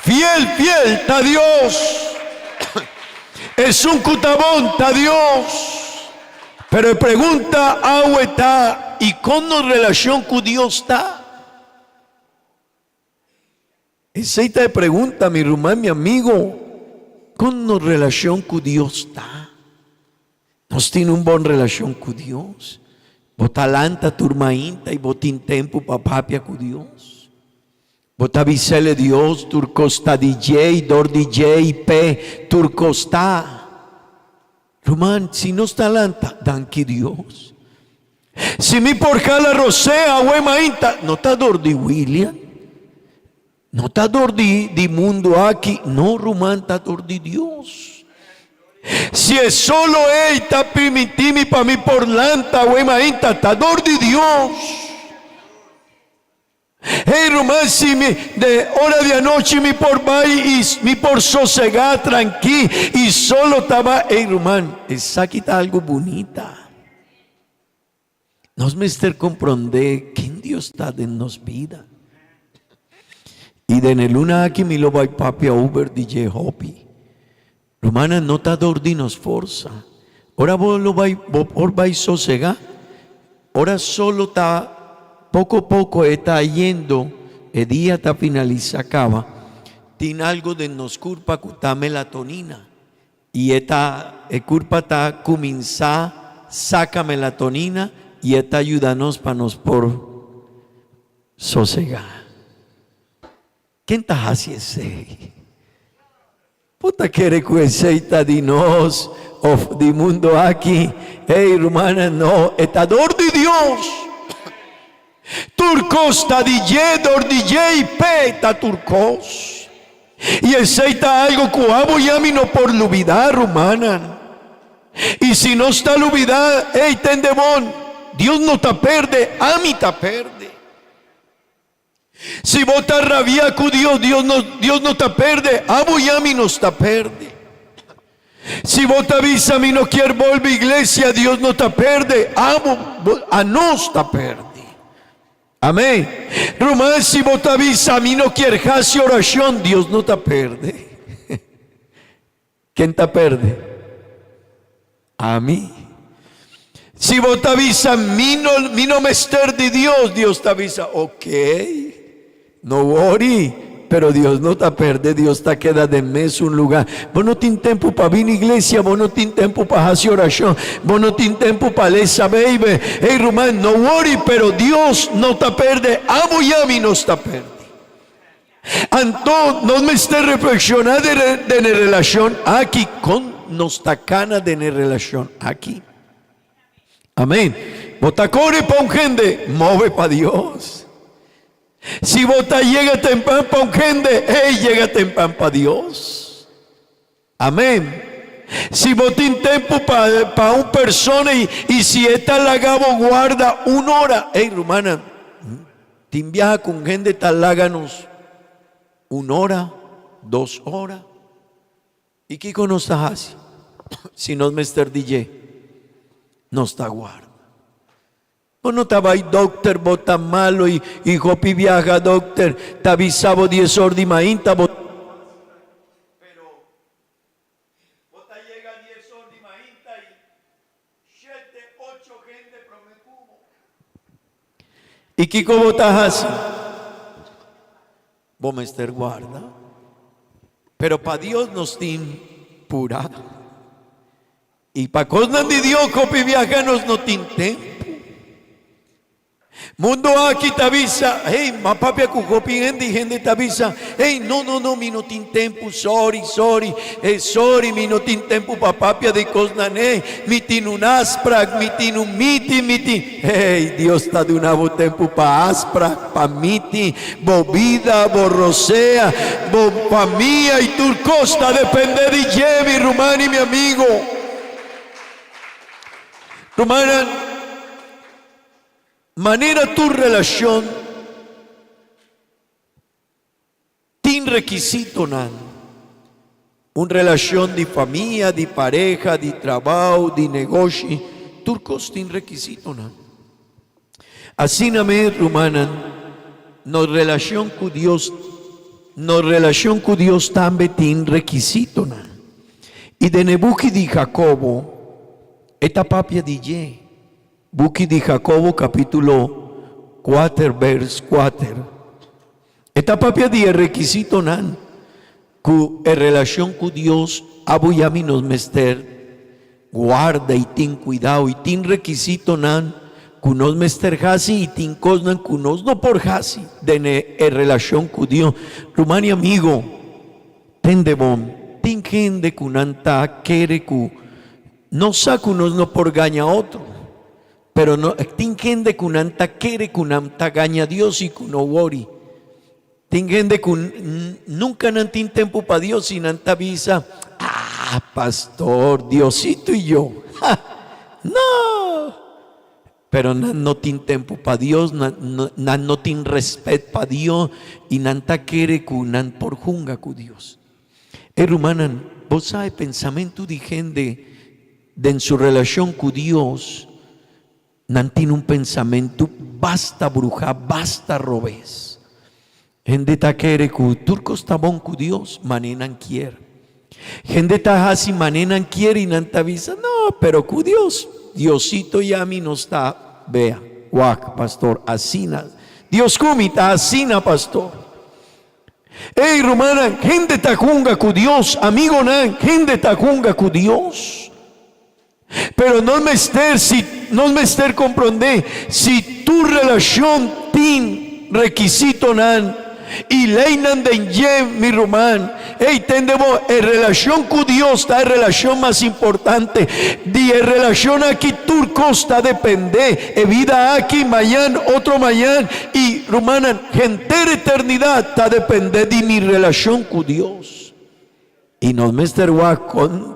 Fiel, fiel ta Dios. Esun ku ta bon ta Dios. Pero e pregunta awe ta, i kon nos relashon ku Dios ta? Esei ta e pregunta, mi ruman, mi amigo, kon nos relashon ku Dios ta? Nos tin un bon relashon ku Dios? Bo ta lanta tur mainta i bo tin tempu pa papia ku Dios? Bo ta bis'el Dios tur kos ta di dje i dor di dje i p'e tur kos ta? Ruman, si nos ta lanta, danki Dios. Si mi por kala rosea awe mainta, no ta dor di William, no ta dor di di mundu aki, no ruman, ta dor di Dios. Si e solo ei ta permití mi pa mi por lanta awe mainta, ta dor di Dios. Hey ruman, si mi de ora di anochi mi por bai i mi por sosegá trankí i solo ta bai. Hey ruman, esaki ta algu bunita. Nos mester komprondé ken Dios ta den nos bida. I den e luna aki mi lo bai papia over di dje hopi. Rumannan, no ta dor di nos forsa. Ora bo lo bai, bo por bai sosegá. Ora solo ta poko poko e ta yendo, e dia ta finalisá kaba, tin algo den nos kurpa ku ta melatonina. I e ta, e kurpa ta kuminsá saka melatonina i e ta yuda nos pa nos por sosegá. Ken ta hasi esei? Bo ta kere ku esei ta di nos òf di mundu aki? Ey, rumannan, no, e ta dor di Dios. Tur kos ta di dje, dor di dje i p'e ta tur kos. I esei ta algu ku abo i ami no por lubidá, rumannan. I si nos ta lubidá, ey, tende bon, Dios no ta perde, ami ta perde. Si bo ta rabia ku Dios, Dios no, Dios no ta perde, abo i ami nos ta perde. Si bo ta bisa mi no kier bolbe iglesia, Dios no ta perde, abo, bo, anos ta perde. Amen. Ruman, si bo ta bisa mi no kier hasi orashon, Dios no ta perde. Ken ta perde? Ami. Si bo ta bisa mi no mi no mester di Dios, Dios ta bisa ok, no worry, pero Dios no ta perde, Dios ta keda den mesun lugar. Bo no tin tempu pa bini iglesia, bo no tin tempu pa hasi orashon, bo no tin tempu pa lesa Beibel. Hey ruman, no worry, pero Dios no ta perde, abo i ami nos ta perde. Anto nos mester reflekshoná den e relashon aki, kon nos ta kana den e relashon aki. Amén. Bo ta kore pa un hende, move pa Dios. Si bo ta yega tempan pa un hende, hey, yega tempan pa Dios. Amén. Si bo tin tempu pa pa un persona i i si e ta laga bo guarda un ora, ey rumannan, tin biaha ku un hende ta laga nos un ora, dos ora. I kiko nos ta hasi si nos mester di dje? Nos ta guarda. Bo no ta bai dokter, bo ta malo i i hopi biaha dokter ta bisa bo dies or di mainta bo. Pero bo ta yega dies or di mainta i shete, ocho hende prome ku bo. I kiko bo ta hasi? Bo mester guarda. Pero pa Dios nos tin pura. I pa kosnan di Dios hopi biaha nos no tin tempu. Mundo aki ta bisa, hey, m'a papia ku hopi hende i hende ta bisa, hey, no, no, no, mi no tin tempu, sorry, sorry, eh, sorry, mi no tin tempu pa papia di kosnan ei, mi tin un afsprak, mi tin un meeting, mi tin. Hey, Dios ta duna bo tempu pa afsprak, pa meeting, bo bida, bo rosea, bo famia i tur kos ta depende di dje, mi ruman i mi amigo. Rumannan, manera tur relashon tin rekisitonan. Un relashon di famia, di pareha, di trabou, di negoshi, tur kos tin rekisitonan. Asina mes, rumannan, nos relashon ku Dios, nos relashon ku Dios tambe tin rekisitonan. I den e buki di Jakobo e ta papia di dje. Buki di Jakobo kapítulo kuater bèrs kuater. E ta papia di e rekisitonan ku e relashon ku Dios abo i ami nos mester guarda i tin kuidao i tin rekisitonan ku nos mester hasi i tin kosnan ku nos no por hasi den e relashon ku Dios. Ruman i amigo, tende bon, tin hende ku nan ta kere ku Nos sa ku nos no por gaña otro, pero no tin hende ku nan ta kere ku nan ta gaña Dios i ku no wori. Tin hende ku nunka nan tin tempu pa Dios i nan ta bisa, Ah, pastor, Diosito i yo. Ha! No! Pero nan no tin tempu pa Dios, nan nan no tin respet pa Dios i nan ta kere ku nan por hunga ku Dios. E rumannan, bo sa e pensamentu di hende den su relashon ku Dios, nan tin un pensamentu basta bruhá, basta robes. Hende ta kere ku tur kos ta bon ku Dios, manera nan kier. Hende ta hasi manera nan kier i nan ta bisa, No, pero ku Dios, Diosito i ami nos ta, bea, wak, pastor, asina. Dios ku mi ta asina, pastor. Ey, rumannan, hende ta hunga ku Dios, amigonan, hende ta hunga ku Dios. Pero nos mester si nos mester komprondé si tur relashon tin rekisitonan i leinan den dje, mi ruman. Ey, tende bo, e relashon ku Dios ta e relashon mas importante. Di e relashon aki tur kos ta dependé, e bida aki, mañan, otro mañan, i, rumannan, henter eternidat ta dependé di mi relashon ku Dios. I nos mester wak kon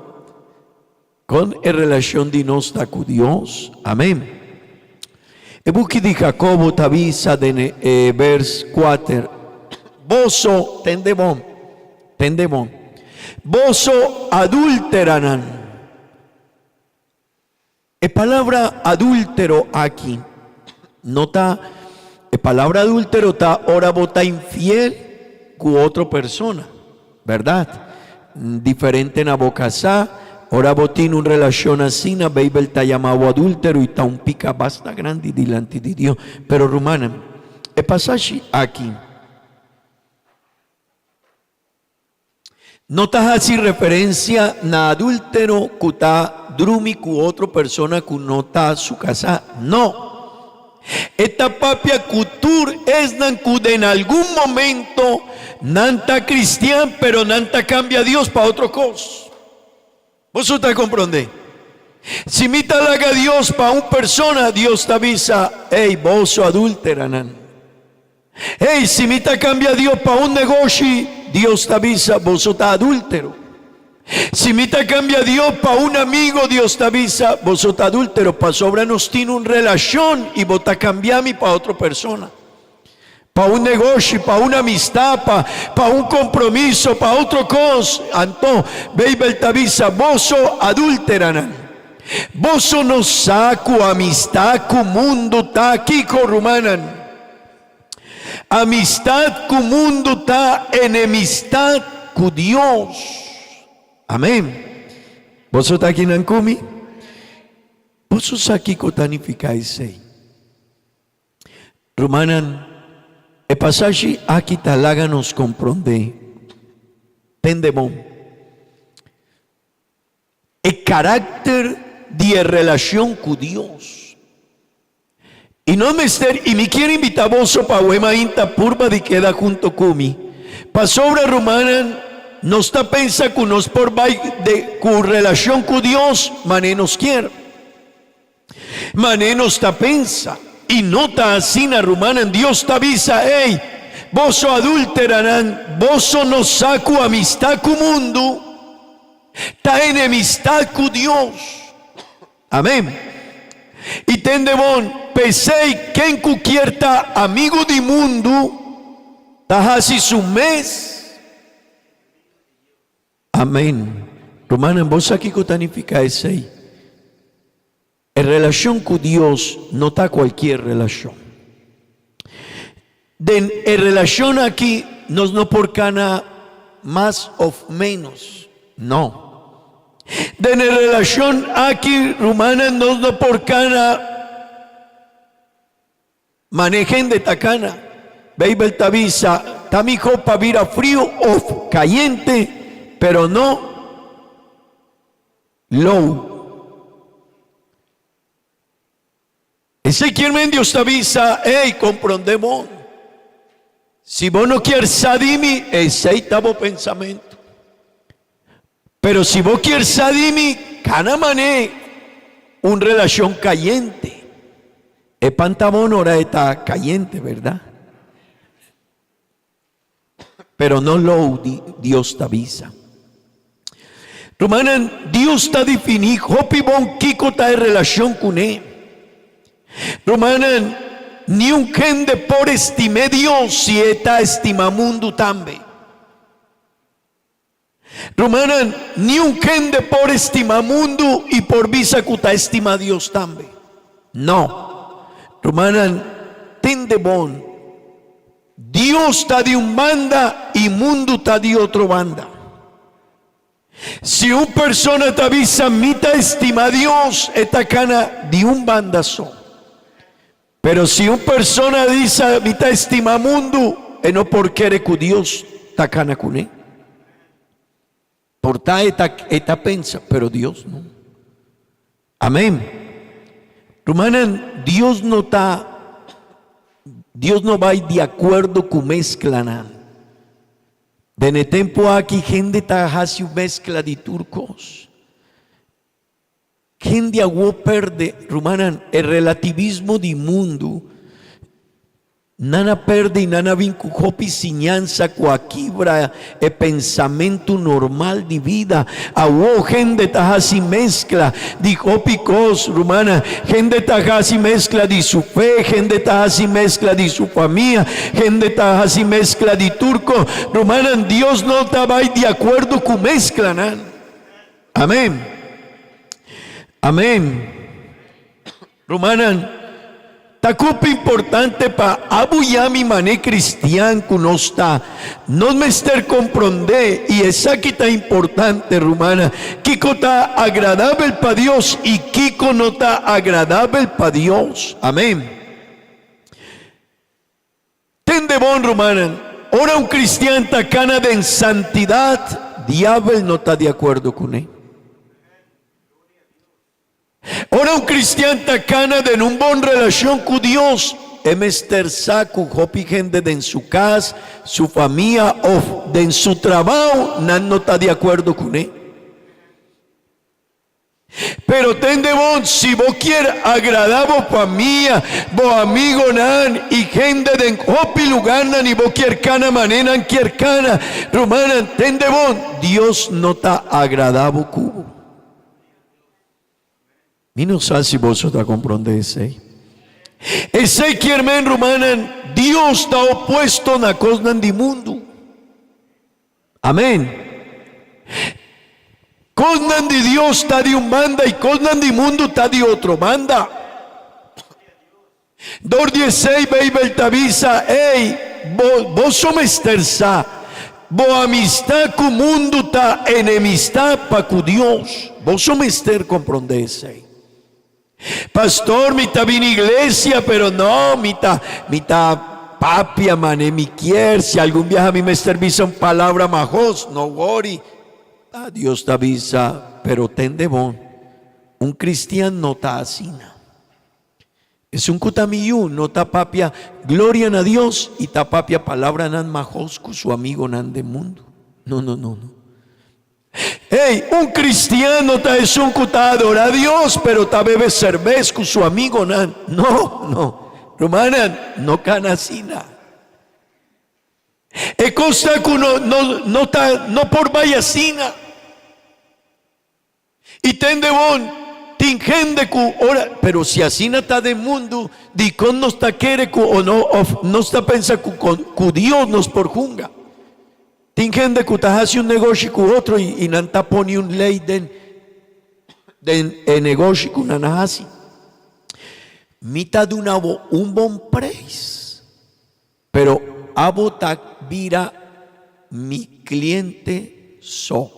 Kon e relashon di nos ta ku Dios? Amen. E buki di Jakobo ta bisa den e bers kuater, Boso, tende bon, tende bon, boso adúlteranan. E palabra adúltero aki no ta, e palabra adúltero ta ora bo ta infiel ku otro persona. Bèrdat. Diferente na bo kasá, ora bo tin un relashon asina, Beibel ta yama bo adúltero i ta un pika basta grandi dilanti di Dios. Pero rumannan, e pasashi aki no ta hasi referensia na adúltero ku ta drumi ku otro persona ku no ta su kasá. No. E ta papia ku tur esnan ku den algun momento nan ta kristian pero nan ta kambia Dios pa otro kos. Boso ta komprondé? Si mi ta laga Dios pa un persona, Dios ta bisa, Ey, boso adúlteranan. Ey, si mi ta kambia Dios pa un negoshi, Dios ta bisa, boso ta adúltero. Si mi ta kambia Dios pa un amigo, Dios ta bisa, boso ta adúltero, pasobra nos tin un relashon i bo ta kambia mi pa otro persona. Pa un negoshi, pa un amistad, pa pa un compromiso, pa otro cos. Anto, Bijbel ta bisa, Boso adulteranan. Boso no sa cu amistad cu mundu ta kico, rumannan? Amistad cu mundu ta enemistad cu Dios. Amen. Boso ta akinan cu mi? Boso sa kico ta nifica esey? Rumannan, e pasashi aki ta laga nos komprondé, tende bon, e karakter di e relashon ku Dios. I nos mester, i mi kier invitá boso pa awe mainta purba di keda hunto ku mi, pasobra, rumannan, nos ta pensa ku nos por bai de ku relashon ku Dios manera nos kier. Mane nos ta pensa, i no ta asina, rumannan. Dios ta bisa, Ey, boso adúlteranan, boso no sa ku amistad ku mundu ta enemistad ku Dios. Amén. I tende bon, p'esei ken ku kier ta amigu di mundu ta hasi su mes. Amén. Rumannan, bo sa kiko ta nifiká esei? E relashon ku Dios no ta kualkier relashon. Den e relashon aki nos no por kana mas òf ménos. No. Den e relashon aki, rumannan, nos no por kana Mane hende ta kana. Beibel ta bisa, Ta mihó pa bira friu òf kayente, pero no lou. Esei kier men Dios ta bisa, Ey, komprondé bon. Si bo no kier sa di mi, esei ta bo pensamentu. Pero si bo kier sa di mi, kana man'é un relashon kayente. E pantabon ora e ta kayente, bèrdat? Pero no lou di Dios ta bisa. Rumannan, Dios ta definí hopi bon kiko ta e relashon kuné. Rumannan, niun hende por estim'é Dios si e ta estimá mundu tambe. Rumannan, niun hende por estimá mundu i por bisa ku ta estimá Dios tambe. No. Rumannan, tende bon, Dios ta di un banda i mundu ta di otro banda. Si un persona ta bisa mi ta estimá Dios, e ta kana di un banda so. Pero si un persona bisa mi ta estima mundu, e no por kere ku Dios ta kana kuné. Por ta e ta e ta pensa, pero Dios no. Amén. Rumannan, Dios no ta Dios no bai di akuerdo ku mesklanan. Den e tempu aki hende ta hasi un meskla di tur kos. Hende awo perde, rumannan, e relativismo di mundu, nan a perde i nan a bin ku hopi siñansa ku a kibra e pensamentu normal di bida. Awo hende ta hasi meskla di hopi kos, rumannan. Hende ta hasi meskla di su fe, hende ta hasi meskla di su famia, hende ta hasi meskla di tur kos. Rumannan, Dios no ta bai di akuerdo ku mesklanan. Amén. Amén. Rumannan, ta kup importante pa abo yami mané cristian ku nos ta. Nos mester komprondé, i esaki ta importante, rumana, kiko ta agradabel pa Dios i kiko no ta agradabel pa Dios. Amén. Tende bon, rumannan, ora un cristian ta cana den santidad, diabel no ta di acuerdo cune. Ora un cristian ta cana den un bon relacion cu Dios, e mester sa cu hopi hende den su cas, su famia of den su trabao nan no ta di acuerdo cune. Pero tende bon, si bo kier agradá bo famia, bo amigonan i hende den hopi lugarnan i bo kier kana manera nan kier kana, rumannan, tende bon, Dios no ta agradá bo ku bo. Mi no sa si boso ta komprondé esei. Esei kier men, rumannan, Dios ta opuesto na kosnan di mundu. Amén. Kosnan di Dios ta di un banda i kosnan di mundu ta di otro banda. Dor di esei Beibel ta bisa, Ey, bo, boso mester sa, bo amistad ku mundu ta enemistad pa ku Dios. Boso mester komprondé esei. Pastor mi ta bini iglesia pero no mi ta mi ta papia mane mi kier si algun biaha mi mester bisa un palabra mahos no worry ta Dios ta bisa pero tende bon un cristian no ta asina esun cu ta mi yu no ta papia gloria na Dios y ta papia palabranan mahos cu su amigonan den mundo no no no no. Hey, un cristiano ta esun cu ta adora Dios, pero ta bebe cerbes cu su amigonan. No, no. Rumannan, no cana asina. E cos ta cu no, no, no ta, no por bay asina. Y tende bon, tin hende cu ora, pero si asina ta den mundo, dicon nos ta kere cu o no, of nos ta pensa cu, cu Dios nos por hunga? Tin hende ku ta hasi un negoshi ku otro i nan ta pone un lei den den e negoshi ku nan a hasi. Mi ta duna bo un bon preis, pero abo ta bira mi kliente so.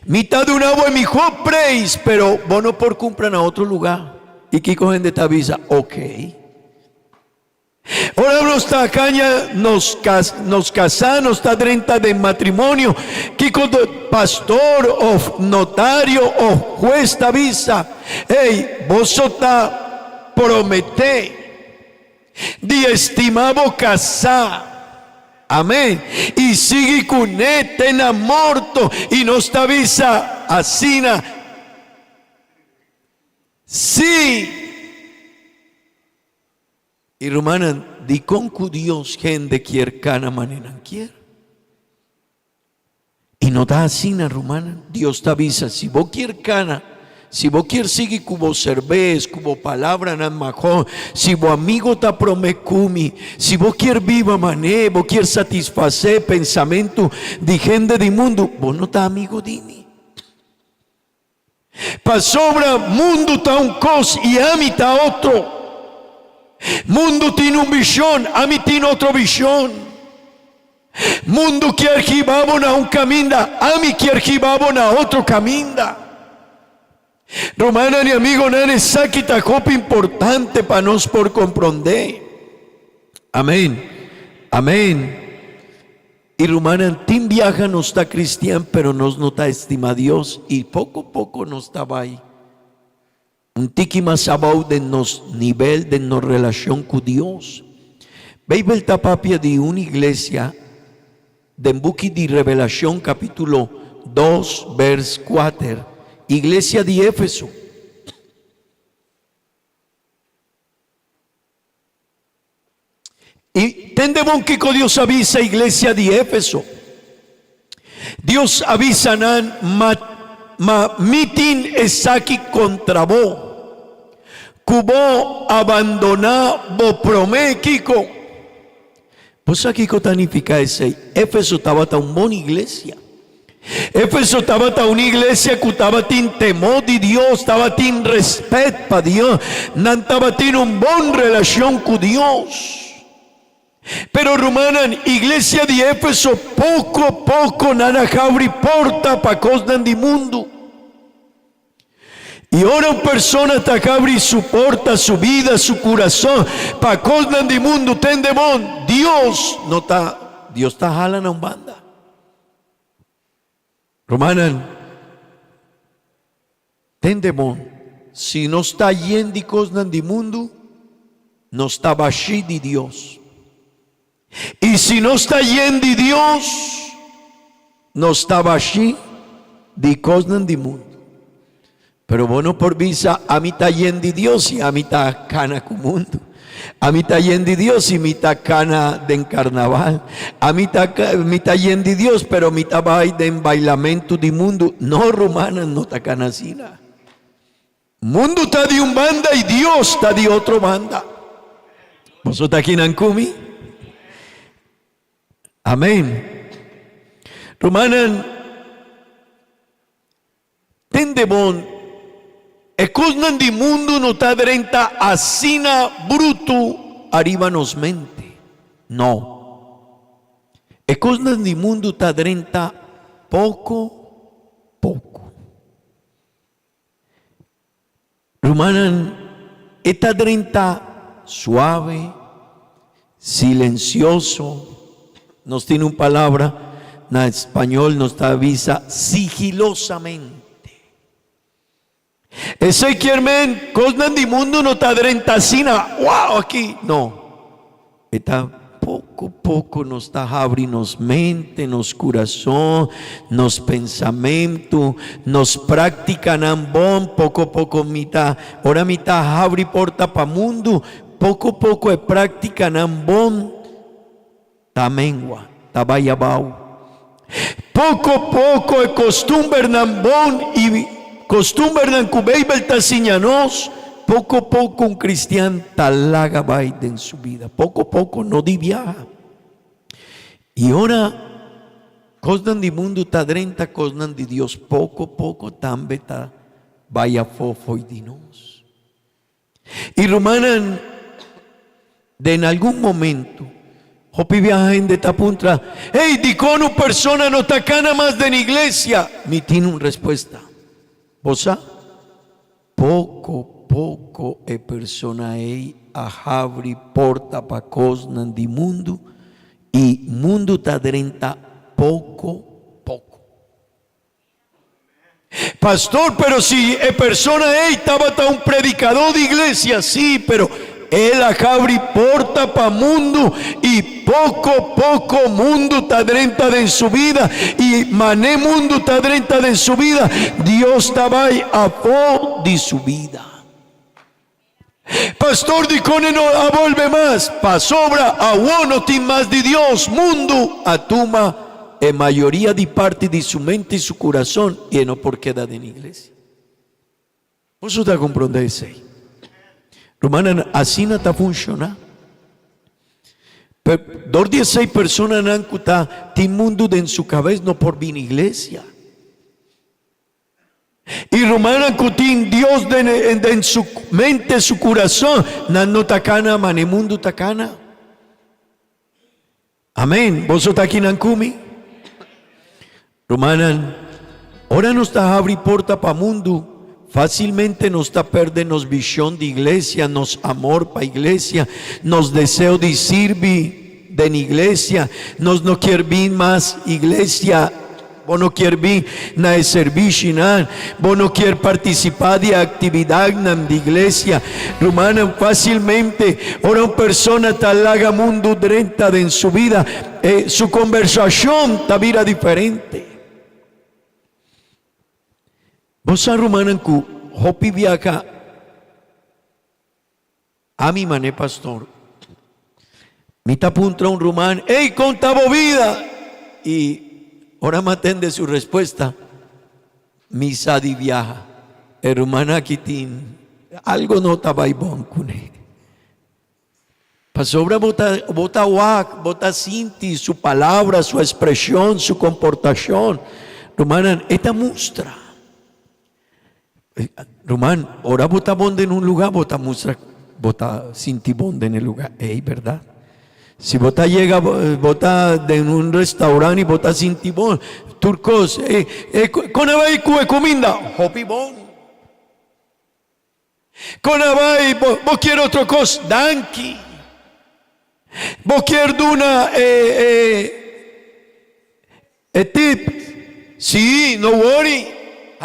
Mi ta duna bo e mihó preis, pero bo no por kumpra na otro lugá. I kiko hende ta bisa? Okey. Ora nos ta caña nos nos casá, nos ta drenta den matrimonio, kico pastor of notario of huez ta bisa? Ey, boso ta promete di estima bo casá. Amén. Y sigui cune te na morto. Y nos ta bisa asina. Sí. I rumannan, dikon ku Dios hende kier kana manera nan kier? I no ta asina, rumannan. Dios ta bisa, si bo kier kana, si bo kier sigui ku bo serbes, ku bo palabranan maho, si bo amigo ta prome ku mi, si bo kier biba mané, bo kier satisfasé pensamentu di hende di mundu, bo no ta amigo di mi. Pasobra mundu ta un kos i ami ta otro. Mundu tin un vishon, ami tin otro vishon. Mundu kier hiba bo na un kaminda, ami kier hiba bo na otro kaminda. Rumannan i amigonan, esaki ta hopi importante pa nos por komprondé. Amen. Amen. I rumannan, tin biaha nos ta cristian pero nos no ta estima Dios i poco poco nos ta bai un tiki mas abou den nos nivel den nos relacion cu Dios. Bijbel ta papia di un iglesia den buki di Revelacion capitulo dos vers kuater, iglesia di Efeso. I tende bon kiko Dios a bisa iglesia di Éfeso. Dios a bisa nan, Ma, ma mi tin esaki kontra bo, ku bo a bandoná bo promé kiko. Bo sa kiko ta nifiká esei? Éfeso tabata un bon iglesia. Éfeso tabata un iglesia ku tabatin temor di Dios, tabatin respet pa Dios, nan tabatin un bon relashon ku Dios. Pero rumannan, iglesia di Éfeso poko poko nan a habri porta pa kosnan di mundu. I ora un persona ta habri su porta, su bida, su kurason pa kosnan di mundu, tende bon, Dios no ta, Dios ta hala na un banda. Rumannan, tende bon, si nos ta yen di kosnan di mundu, nos ta bashí di Dios. I si nos ta yen di Dios, nos ta bashí di kosnan di mundu. Pero bo no por bisa, Ami ta yen di Dios i ami ta kana ku mundu. Ami ta yen di Dios i mi ta kana den karnaval. Ami ta, mi ta yen di Dios, pero mi ta bai den bailamentu di mundu. No, rumannan, no ta kana asina. Mundu ta di un banda i Dios ta di otro banda. Boso ta kinan ku mi? Amen. Rumannan, Tende bon, e kosnan di mundu no ta drenta asina brutu ariba nos mente. No. E kosnan di mundu ta drenta poko poko. Rumannan, e ta drenta suave, silencioso. Nos tin un palabra na español, nos ta bisa sigilosamente. Esei kier men kosnan di mundu no ta drenta asina, wow, aki. No. E ta poko poko nos ta habri nos mente, nos kurason, nos pensamentu, nos práktikanan bon, poko poko mi ta, ora mi ta habri porta pa mundu, poko poko e práktikanan bon ta mengua, ta bai abou. Poko poko e kostumbernan bon i kostumbernan ku Beibel ta siña nos, poko poko un kristian ta laga bai den su bida. Poko poko, no di biaha. I ora kosnan di mundu ta drenta kosnan di Dios, poko poko tambe ta bai afó fo'i di nos. I rumannan, den algun momentu, hopi biaha hende ta puntra, Hey, dikon un persona no ta kana mas den iglesia? Mi tin un respuesta. Bo sa? Poko poko e persona ei a habri porta pa kosnan di mundu i mundu ta drenta poko poko. Pastor, pero si e persona ei tabata un predicadó di iglesia, sí, pero el a habri porta pa mundu i poco poco mundu ta drenta den su bida i mané mundu ta drenta den su bida, Dios ta bai afó di su bida. Pastor, dikon e no a bolbe mas? Pasobra awor no tin mas di Dios, mundu a tuma e mayoria di parti di su mente i su kurason i e no por keda den iglesia. Boso ta komprondé esei? Rumannan, asina ta funshoná. Pero dor di esei personanan ku ta tin mundu den su kabes no por bini iglesia. I rumannan ku tin Dios den den su mente, su kurason, nan no ta kana, ma ne mundu ta kana. Amen. Boso ta akinan ku mi? Rumannan, ora nos ta habri porta pa mundu, fásilmente nos ta perde nos vishon di iglesia, nos amor pa iglesia, nos deseo di sirbi den iglesia. Nos no kier bin mas iglesia. Bo no kier bin na e servishinan, bo no kier partisipá di e aktividatnan di iglesia. Rumannan, fásilmente ora un persona ta laga mundu drenta den su bida, e su kombersashon ta bira diferente. Bo sa, rumannan, ku hopi biaha Ami mané pastor. Mi ta puntra un ruman, Ey, kon ta bo bida? I ora mi a tende su respuesta, mi sa di biaha. E ruman aki tin algo no ta bai bon kuné. Pasobra bo ta bo ta wak, bo ta sinti su palabra, su ekspreshon, su komportashon. Rumannan, e ta mustra. Ruman, ora bo ta bon den un lugá, bo ta mustra bo ta sinti bon den e lugá ei, bèrdat? Si bo ta yega, bo ta den un restaurant i bo ta sinti bon, tur kos, e, e, kon a bai ku e kuminda? Hopi bon. Kon a bai, bo, bo kier otro kos? Danki. Bo kier duna e, e, e tip? Sí, no worry.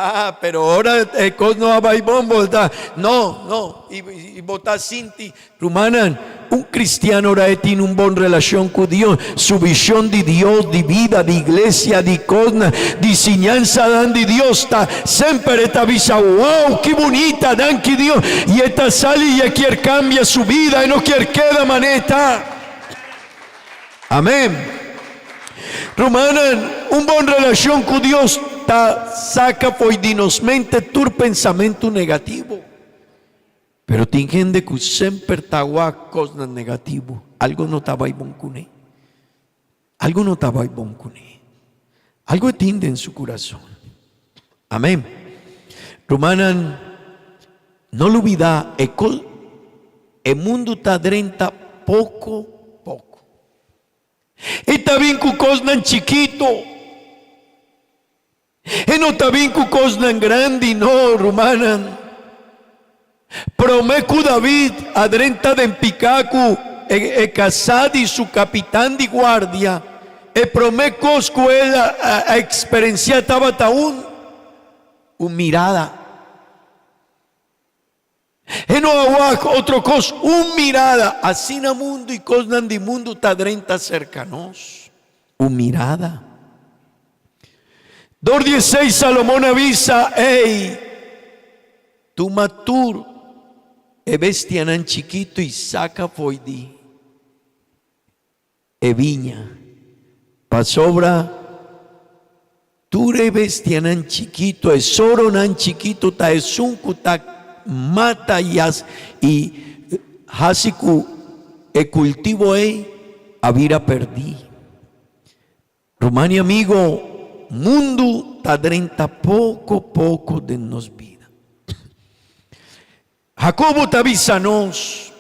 Ah, pero ora e kos no a bai bon, bo ta, no, no, i bo ta sinti. Rumannan, un kristian ora e tin un bon relashon ku Dios, su vishon di Dios, di bida, di iglesia, di kosnan, di siñansanan di Dios ta semper e ta bisa, Wow, ki bunita, danki Dios! I e ta sali i e kier kambia su bida, e no kier keda manera e ta. Amén. Rumannan, un bon relashon ku Dios ta saka fo'i di nos mente tur pensamentu negativo. Pero tin hende ku semper ta wak kosnan negativo. Algo no ta bai bon kuné. Algo no ta bai bon kuné. Algo e tin den su kurason. Amén. Rumannan, no lubidá e kos, e mundu ta drenta poko poko. E ta bin ku kosnan chikito. E no ta bin ku kosnan grandi, no, rumannan. Promé ku David a drenta den piká ku e kasá di su kapitan di guardia, e promé kos ku el a eksperensiá tabata un un mirada. E no a wak otro kos, un mirada. Asina mundu i kosnan di mundu ta drenta serka nos. Un mirada. Dor di esei Salomon a bisa, Ey, tuma tur e bestianan chikitu i saka fo'i di e biña, pasobra tur e bestianan chikitu, e soronan chikitu ta esun ku ta mata i i hasi ku e kultivo ei a bira pèrdí. Ruman i amigo, mundu ta drenta poko poko den nos bida. Jacobo ta bisa nos,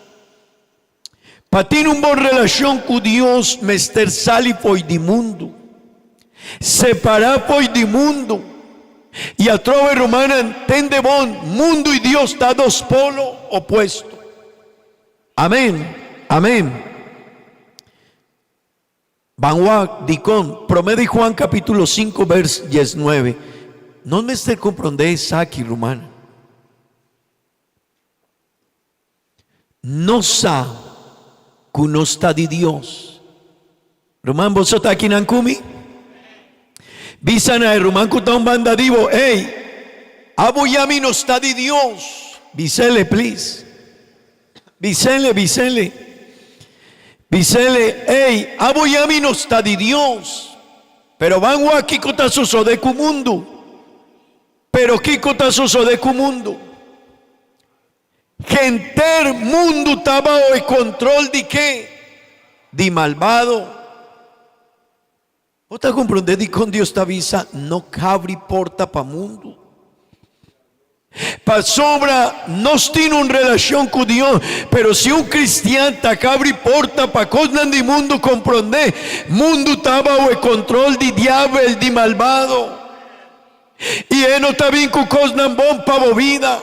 Pa tin un bon relashon ku Dios mester sali fo'i di mundu, separá fo'i di mundu. I atrobe rumannan, tende bon, mundu i Dios ta dos polo opuesto. Amen, amen. Ban wak dikon Promé di Juan kapítulo sinku bèrs diesnuebe. Nos mester komprondé esaki, ruman. Nos sa ku nos ta di Dios. Ruman, boso ta akinan ku mi? Bisa na e ruman ku ta un banda di bo, Ey, abo i ami nos ta di Dios. Bis'ele, please. Bisele, bisele. Bisele, Ey, abo i ami nos ta di Dios. Pero ban wak kiko ta sosode ku mundu. Pero kiko ta sosode ku mundu? Henter mundu ta bao e control di ke? Di malbado. Bo ta comprende dikon Dios ta bisa no kabri porta pa mundu? Pasobra nos tin un relashon ku Dios, pero si un kristian ta kabri porta pa kosnan di mundu komprondé, mundu ta bao e kontrol di diabel, di malbado. I e no ta bin ku kosnan bon pa bo bida,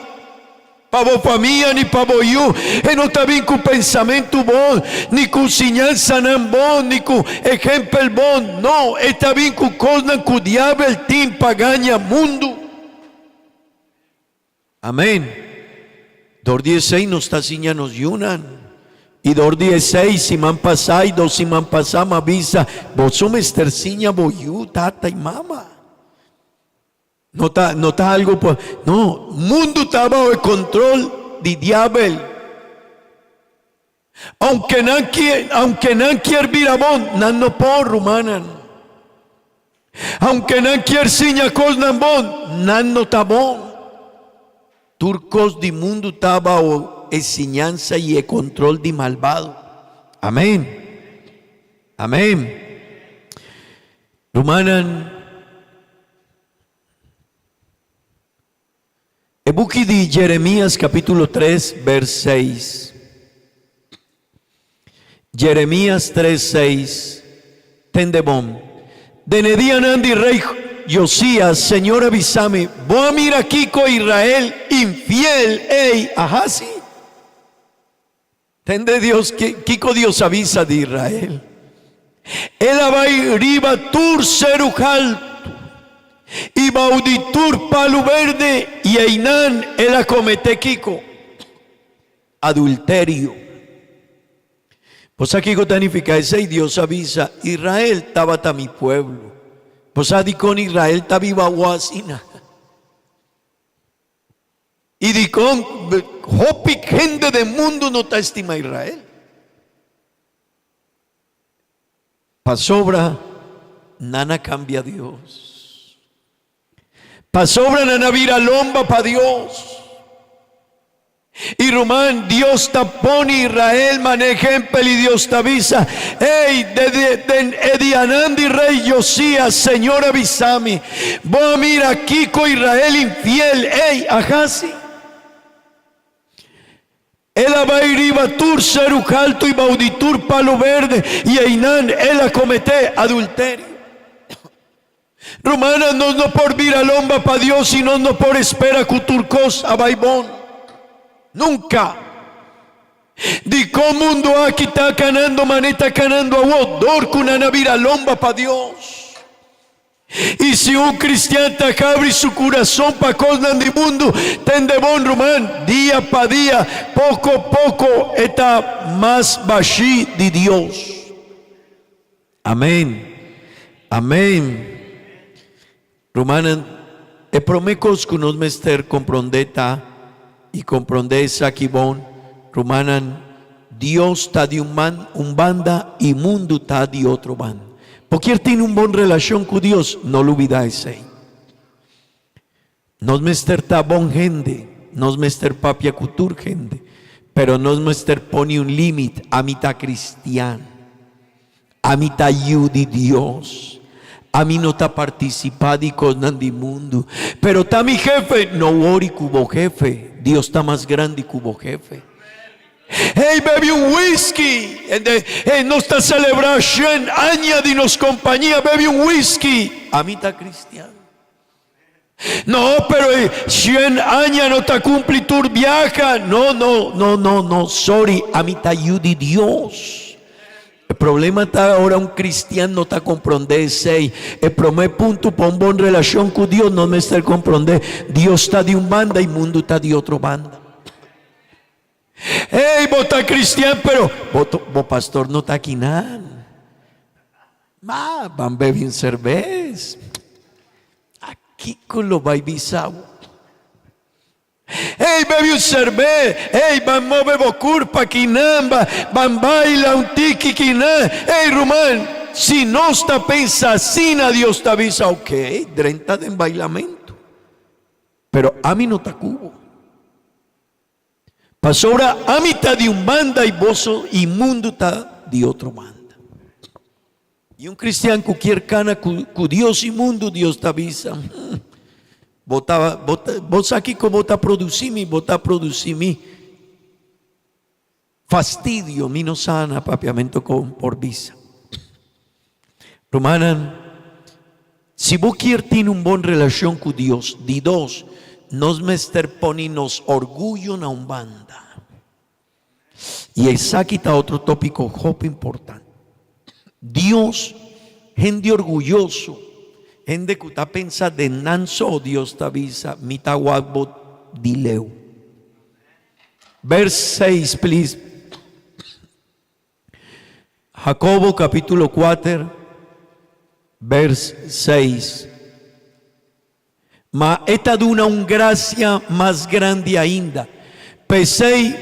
pa bo famia ni pa bo yu. E no ta bin ku pensamentu bon, ni ku siñansanan bon, ni ku ehèmpel bon. No, e ta bin ku kosnan ku diabel tin pa gaña mundu. Amén. Dor di esei nos ta siña nos yunan. I dor di esei siman pasá i dos siman pasá m'a bisa, boso mester siña bo yu, tata i mama. No ta, no ta algo pa, no, mundu ta bao e control di diabel. Aunke nan kier, aunke nan kier bira bon, nan no por, rumannan. Aunke nan kier siña kosnan bon, nan no ta bon. Tur kos di mundu ta bao e siñansa i e kontrol di malbado. Amén. Amén. Rumannan, E buki di Jeremias capítulo tres vers seis. Jeremias tres seis, Tende bon. Den e dianan di rey Josias, Señor a bisa mi, Bo a mira kico Israel infiel ey a haci? Tende Dios, kiko Dios a bisa di Israel? El a bai riba tur seru haltu. I bou di tur palu berde i einan el a kometé kiko? Adulterio. Bo sa kiko ta nifiká esei? Dios a bisa, Israel tabata mi pueblo. Bo sa dikon Israel ta biba awo asina? I dikon hopi hende den mundu no ta estima Israel? Pasobra nan a kambia Dios. Pasobra nan a bira lomba pa Dios. I ruman, Dios ta pone Israel manera ehempel i Dios ta bisa, Ey, den e dianan di rey Josias, Señor a bisa mi, Bo a mira kiko Israel infiel, ey, a hasi? El a bai riba tur seru haltu i bou di tur palu berde, i einan el a kometé adulterio. Rumannan, nos no por bira lomba pa Dios i nos no por spera ku tur kos a bai bon. Nunka! Dikon mundu aki ta kanando manera ta kanando awor? Dor ku nan a bira lomba pa Dios. I si un kristian ta habri su kurason pa kosnan di mundu, tende bon, ruman, dia pa dia, poko poko e ta mas bashí di Dios. Amén. Amén. Rumannan, e promé kos ku nos mester komprondé ta, i komprondé esaki bon, rumannan, Dios ta di un man un banda i mundu ta di otro banda. Bo kier tin un bon relashon ku Dios? No lubidá esei. Nos mester ta bon hende, nos mester papia ku tur hende, pero nos mester pone un límit, ami ta kristian, ami ta yu di Dios, ami no ta partisipá di kosnan di mundu, pero ta mi hefe, no wori ku bo hefe, Dios ta mas grandi ku bo hefe. Hey, bebe un whisky, hey, nos ta selebrá shen aña di nos kompania, bebe un whisky, ami ta kristian. No, pero e shen aña no ta cumpli tur biaha. No, no, no, no, no, sorry, ami ta yu di Dios. E problema ta ora un cristian no ta comprende esey. E prome punto pa un bon relacion cu Dios nos mester comprende Dios ta di un banda y mundo ta di otro banda. Hey, bo ta cristian pero bo, bo pastor no ta akinan. Ma, ban bebe un cerbes. Akiko lo bai bisa bo? Hey, bebe un cerbes. Hey, ban move bo curpa akinan, ba, ban baila un tiki akinan. Hey, ruman, si nos ta pensa asina, Dios ta bisa, ok, drenta den bailamento. Pero ami no ta cu bo. Pasobra ami ta di un banda i boso i mundu ta di otro banda. I un cristian cu kier cana cu, cu Dios i mundu, Dios ta bisa, hmm, bo ta, bo ta, bo sa kico bo ta produci mi? Bo ta produci mi fastidio, mi no sa na papiamento con por bisa. Rumannan, si bo kier tin un bon relacion cu Dios, di dos, nos mester poni nos orguyo na un banda. Y esaki ta otro topico hopi importante. Dios, hende orguyoso, hende cu ta pensa den nan so, Dios ta bisa, mi ta wak bo di leu. Vers seis, please. Jacobo capítulo kuater, vers seis. Ma e ta duna un gracia mas grandi ainda. P'esei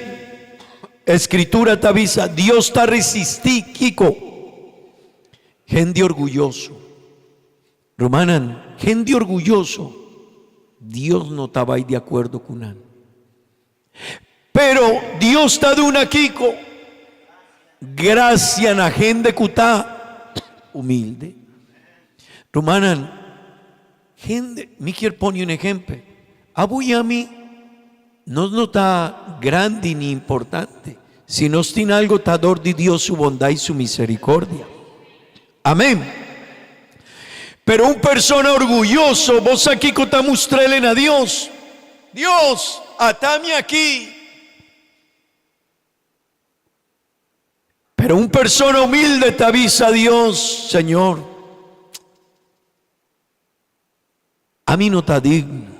e Scritura ta bisa, Dios ta resistí kiko? Hende orguyoso. Rumannan, hende orguyoso, Dios no ta bai di akuerdo ku nan. Pero Dios ta duna kiko? Gracia na hende ku ta humilde. Rumannan, hende, mi kier pone un ehempel. Abo i ami nos no ta grandi ni importante. Si nos tin algo ta dor di Dios su bondad i su misericordia. Amén. Pero un persona orguyoso, bo sa kiko ta mustr'el na Dios? Dios, ata mi aki. Pero un persona humilde ta bisa Dios, Señor. Ami no ta digno.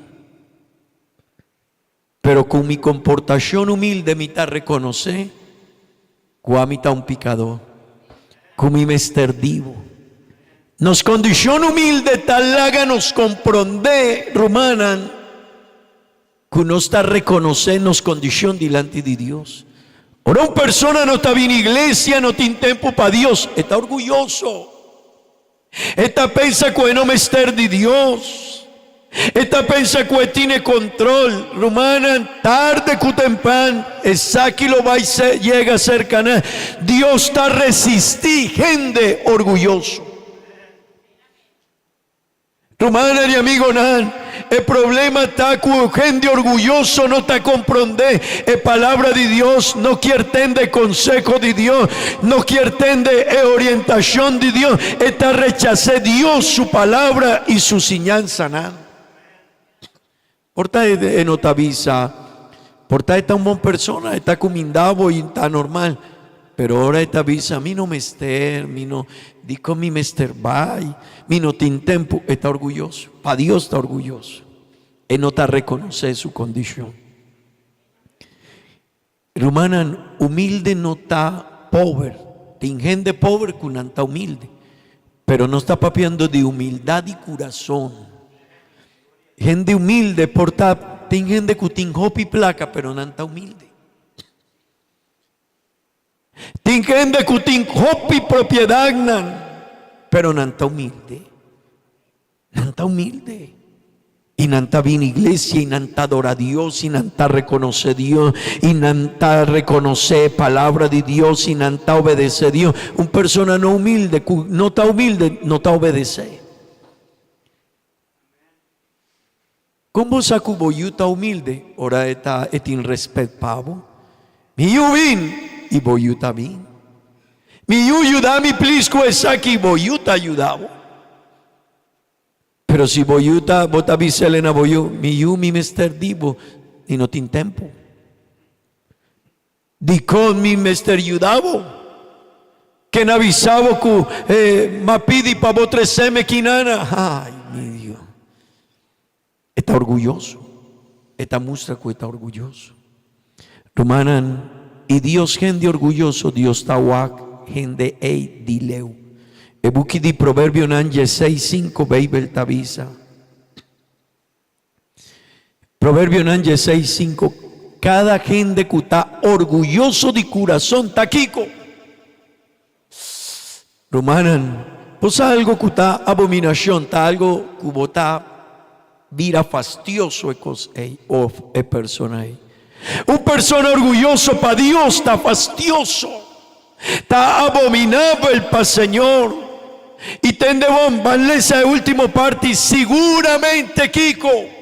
Pero ku mi komportashon humilde mi ta rekonosé ku ami ta un pikadó, ku mi mester di bo. Nos kondishon humilde ta laga nos komprondé, rumannan, ku nos ta rekonosé nos kondishon dilanti di Dios. Ora un persona no ta bini iglesia, no tin tempu pa Dios, e ta orguyoso. E ta pensa ku e no mester di Dios. E ta pensa ku e tin e kontrol. Rumannan, tarde ku tempran, esaki lo bai yega serka nan. Dios ta resistí hende orguyoso. Rumannan i amigonan, e problema ta ku hende orguyoso no ta komprondé e Palabra di Dios, no kier tende e konseho di Dios, no kier tende e orientashon di Dios, e ta rechas'é Dios su Palabra i su siñansanan. Por ta e no ta bisa, por ta e ta un bon persona, e ta kuminda bo i ta normal. Pero ora e ta bisa, mi no mester, mi no, dikon mi mester bai, mi no tin tempu, e ta orguyoso. Pa Dios ta orguyoso. E no ta rekonosé su kondishon. Rumannan, humilde no ta pober. Tin hende pober ku nan ta humilde. Pero nos ta papiando di humildad di kurason. Hende humilde por ta, tin hende ku tin hopi plaka pero nan ta humilde. Tin hende ku tin hopi propiedadnan pero nan ta humilde. Nan ta humilde i nan ta bini iglesia i nan ta adora Dios i nan ta reconoce Dios i nan ta reconoce e palabra di Dios i nan ta obedece Dios. Un persona no humilde cu no ta humilde no ta obedece. Con bo sa cu bo yu ta humilde? Ora e ta e tin respet pa bo. Mi yu bin i bo yu ta bin. Mi yu yuda mi plis ku esaki bo yu ta yuda bo. Pero si bo yu ta bo ta bis'el na bo yu, mi yu mi mester di bo i no tin tempu. Dikon mi mester yuda bo? Ken a bisa bo ku e m'a pidi pa bo trese mi kinana? Ai, mi Dios! E ta orguyoso. E ta mustra ku e ta orguyoso. Rumannan, i Dios hende orguyoso, Dios ta wak hende ei di leu. E buki di Proverbionan dieseis sinku Beibel ta bisa. Proverbionan dieseis sinku Kada hende ku ta orguyoso di kurason ta kiko? Rumannan, bo sa algo ku ta abominashon, ta algo ku bo ta bira fastioso e kos ei òf e persona ei. Un persona orguyoso pa Dios ta fastioso. Ta abominabel pa Señor. I tende bon, ban lesa e ultimo parti, Siguramente kiko?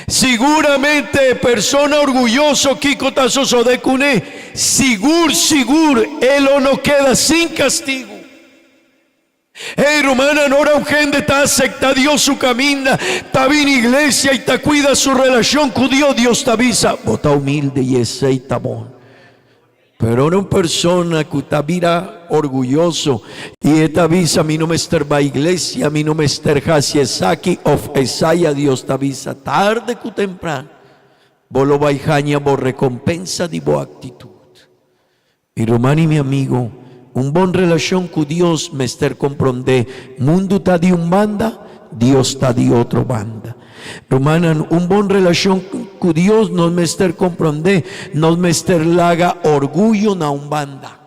Siguramente e persona orguyoso kiko ta sosode kuné? Sigur, sigur e lo no keda sin kastigu. Hey rumannan, ora un hende ta acepta Dios su caminda, ta bini iglesia y ta cuida su relacion cu Dios, Dios ta bisa, Bo ta humilde y esey ta bon. Pero ora un persona cu ta bira orguyoso y e ta bisa, Mi no mester bay iglesia, mi no mester haci esaki of esaya, Dios ta bisa, Tarde cu tempran, bo lo bay haña bo recompensa di bo actitud. Mi ruman i mi amigo, un bon relashon ku Dios mester komprondé mundu ta di un banda, Dios ta di otro banda. Rumannan, un bon relashon ku Dios nos mester komprondé nos mester laga orguyo na un banda.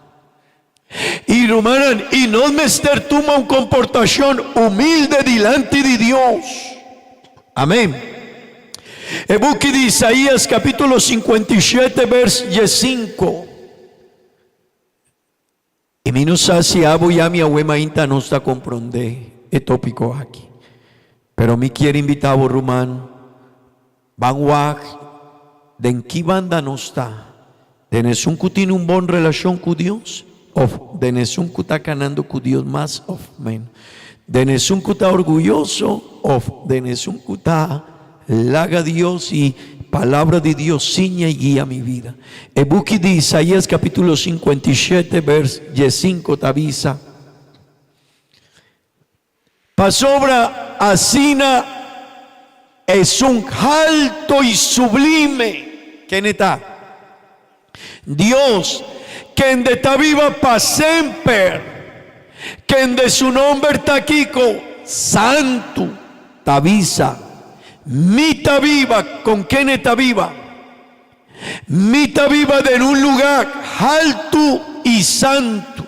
I rumannan, i nos mester tuma un komportashon humilde dilanti di Dios. Amén. E buki di Isaías capítulo 57 vers 15. I mi no sa si abo i ami awe mainta nos ta comprende e tópico aki. Pero mi kier invita bo ruman, ban wak den ki banda nos ta, den esun cu tin un bon relacion cu Dios of den esun cu ta canando cu Dios mas of menos, den esun cu ta orguyoso of den esun cu ta laga Dios y Palabra di Dios siña y guia mi vida. E buki di Isaías capítulo 57 vers 15 ta bisa, Pasobra. asina esun halto i sublime. Kende ta? Dios, kende ta biba pa semper, kende su nomber ta kiko? Santu, ta bisa, Mi ta biba, con kende ta biba? Mi ta biba den un lugá haltu i santu,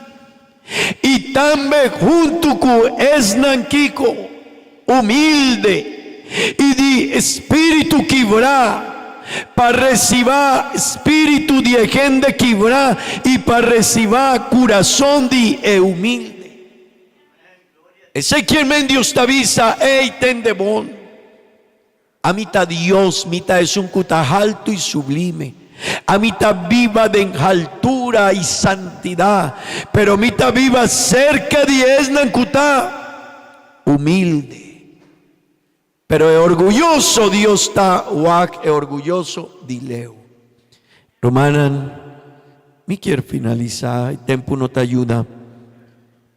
i tambe huntu ku esnan kiko? Humilde i di spiritu kibrá, pa resibá spiritu di e hende kibrá i pa resibá kurason di e humilde. Esei kier men Dios ta bisa, Ey, tende bon. Ami ta Dios, mi ta esun ku ta haltu i sublime. Ami ta biba den haltura i santidat, pero mi ta biba serka di esnan ku ta humilde. Pero e orguyoso Dios ta wak e orguyoso di leu. Rumannan, mi kier finalisá, e tempu no ta yuda.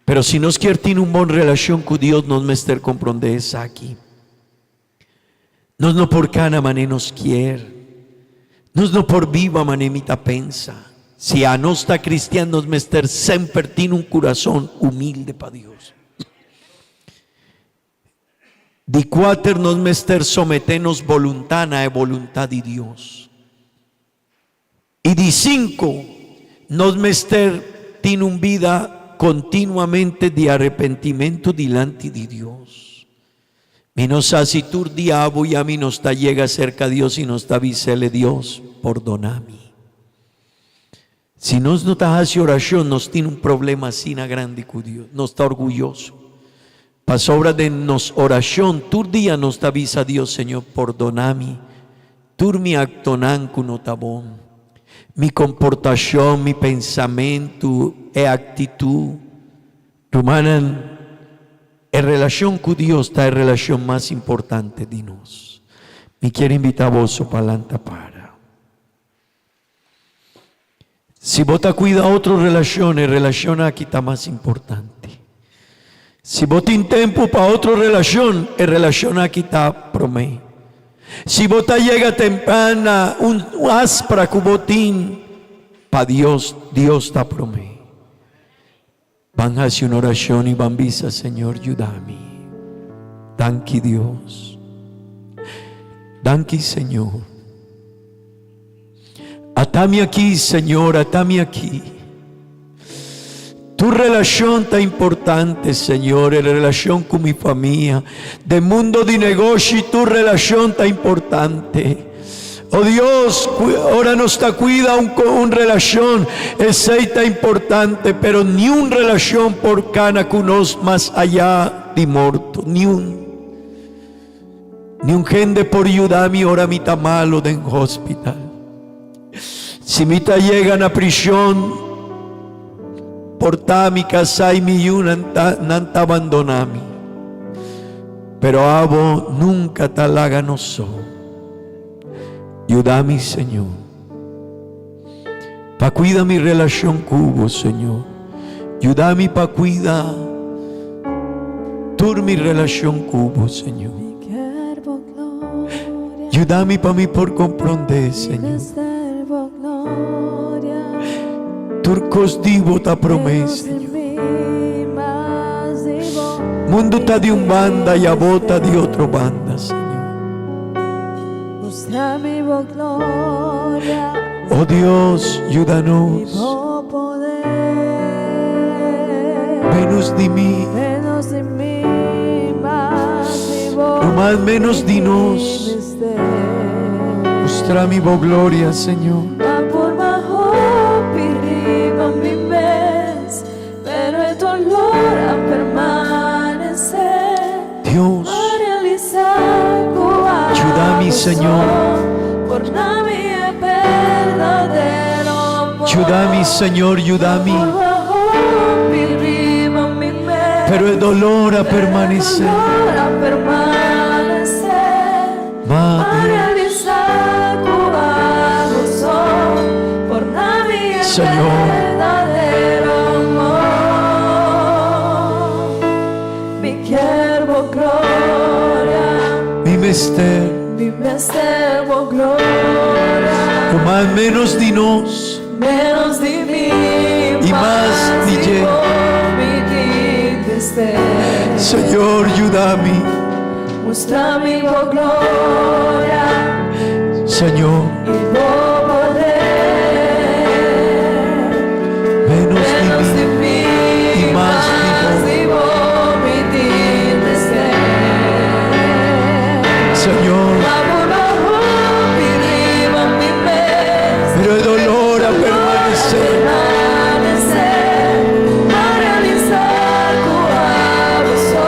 Pero si nos kier tin un bon relashon ku Dios nos mester komprondé esaki. Nos no por cana mane nos kier. Nos no por biba mane mi ta pensa. Si anos ta cristian nos mester semper tin un curason humilde pa Dios. Di cuater nos mester somete nos voluntad na e voluntad di Dios. I di sinku, nos mester tin un bida kontinuamente di arepentimentu dilanti di Dios. Mi no sa si tur dia abo i ami nos ta yega serka Dios i nos ta bis'El, Dios, pordona mi. Si nos no ta hasi orashon, nos tin un problema asina grandi ku Dios. Nos ta orguyoso. Pasobra den nos orashon tur dia nos ta bisa Dios, Señor, pordona mi tur mi aktonan ku no ta bon, mi komportashon, mi pensamentu, e aktitut. Rumannan, e relashon ku Dios ta e relashon mas importante di nos. Mi kier invita boso pa lanta para. Si bo ta cuida otro relacion, e relacion aki ta mas importante. Si bo tin tempo pa otro relacion, e relacion aki ta prome. Si bo ta yega tempran na un aspra cu bo tin pa Dios, Dios ta prome. Ban haci un oracion y ban bisa, Señor, yuda mi. Danki Dios. Danki Señor. Atami aki, Señor, atami aki. Tu relacion ta importante, Señor, e relacion cu mi famia. Den mundo di negoshi, tu relacion ta importante. Oh Dios, ora nos ta cuida un, un relacion, esey ta importante, pero ni un relacion por cana cu nos mas allá di morto, ni un. Ni un hende por yuda mi ora mi ta malo den hospital. Si mi ta yega na prisión, por ta mi casá y mi yu nan ta, nan ta abandona mi. Pero abo nunca ta laga nos so. Yuda mi, Señor. Pa cuida mi relacion cu bo, Señor. Yuda mi pa cuida tur mi relacion cu bo, Señor. Yuda mi pa mi por comprende, Señor. Tur cos di bo ta prome, Señor. Mundo ta di un banda y abo ta di otro banda, Señor. Oh Dios, yúdanos. Menos di mi. No más menos di nos. Mustra mi bo gloria, Señor. Dios, yuda mi, Señor. Yuda mi, Señor, yuda mi. Pero e dolor a permanece. Ma Dios, Señor. mester. Mi mester bo gloria. Ruman, ménos di nos. Ménos di mi. I mas di dje. Mi tin mester. Señor, yuda mi. Mustra mi bo gloria. Señor. I bo poder. Ménos Ménos di di mi. mi. I mas di di bo. Mi tin mester. Señor. A purba hopi riba mi mes. Pero e doló a permanesé. Permanesé, pa realisá ku abo so,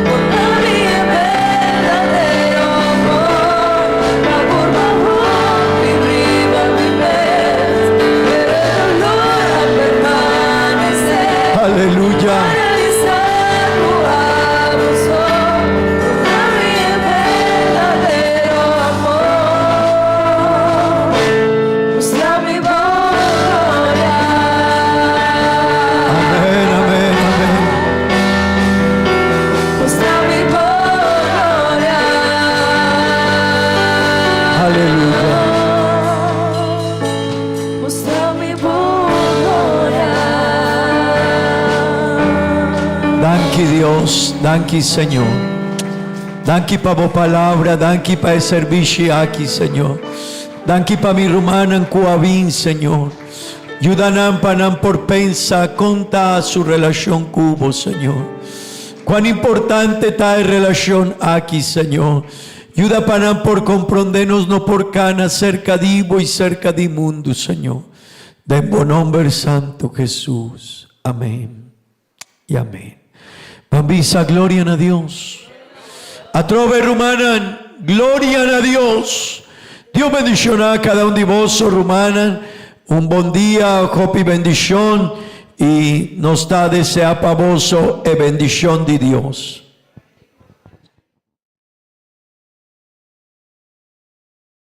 por ta mi berdadero amor. A purba hopi riba mi mes, pero e doló a permanesé. Aleluya. Pa realisá ku abo so, por ta mi berdadero amor. Mustra mi bo gloria. Amèn, amèn, amèn. Mustra mi bo gloria. Aleluya. Mustra mi bo gloria. Danki Dios, danki Señor. Danki pa bo palabra, danki pa e servisio aki, Señor. Danki pa mi rumannan ku a bin, Señor. Yuda nan pa nan por pensa kon ta su relashon ku bo, Señor. Kuan importante ta e relashon aki, Señor. Yuda pa nan por komprondé nos no por kana serka di bo i serka di mundu, Señor. Den bo nòmber santu, Jesus. Amèn. I amèn. Ban bisa gloria na Dios. Atrobe rumannan, gloria na Dios. Dios bendishoná kada un di boso rumannan. Un bon dia, hopi bendishon i nos ta deseá pa boso e bendishon di Dios.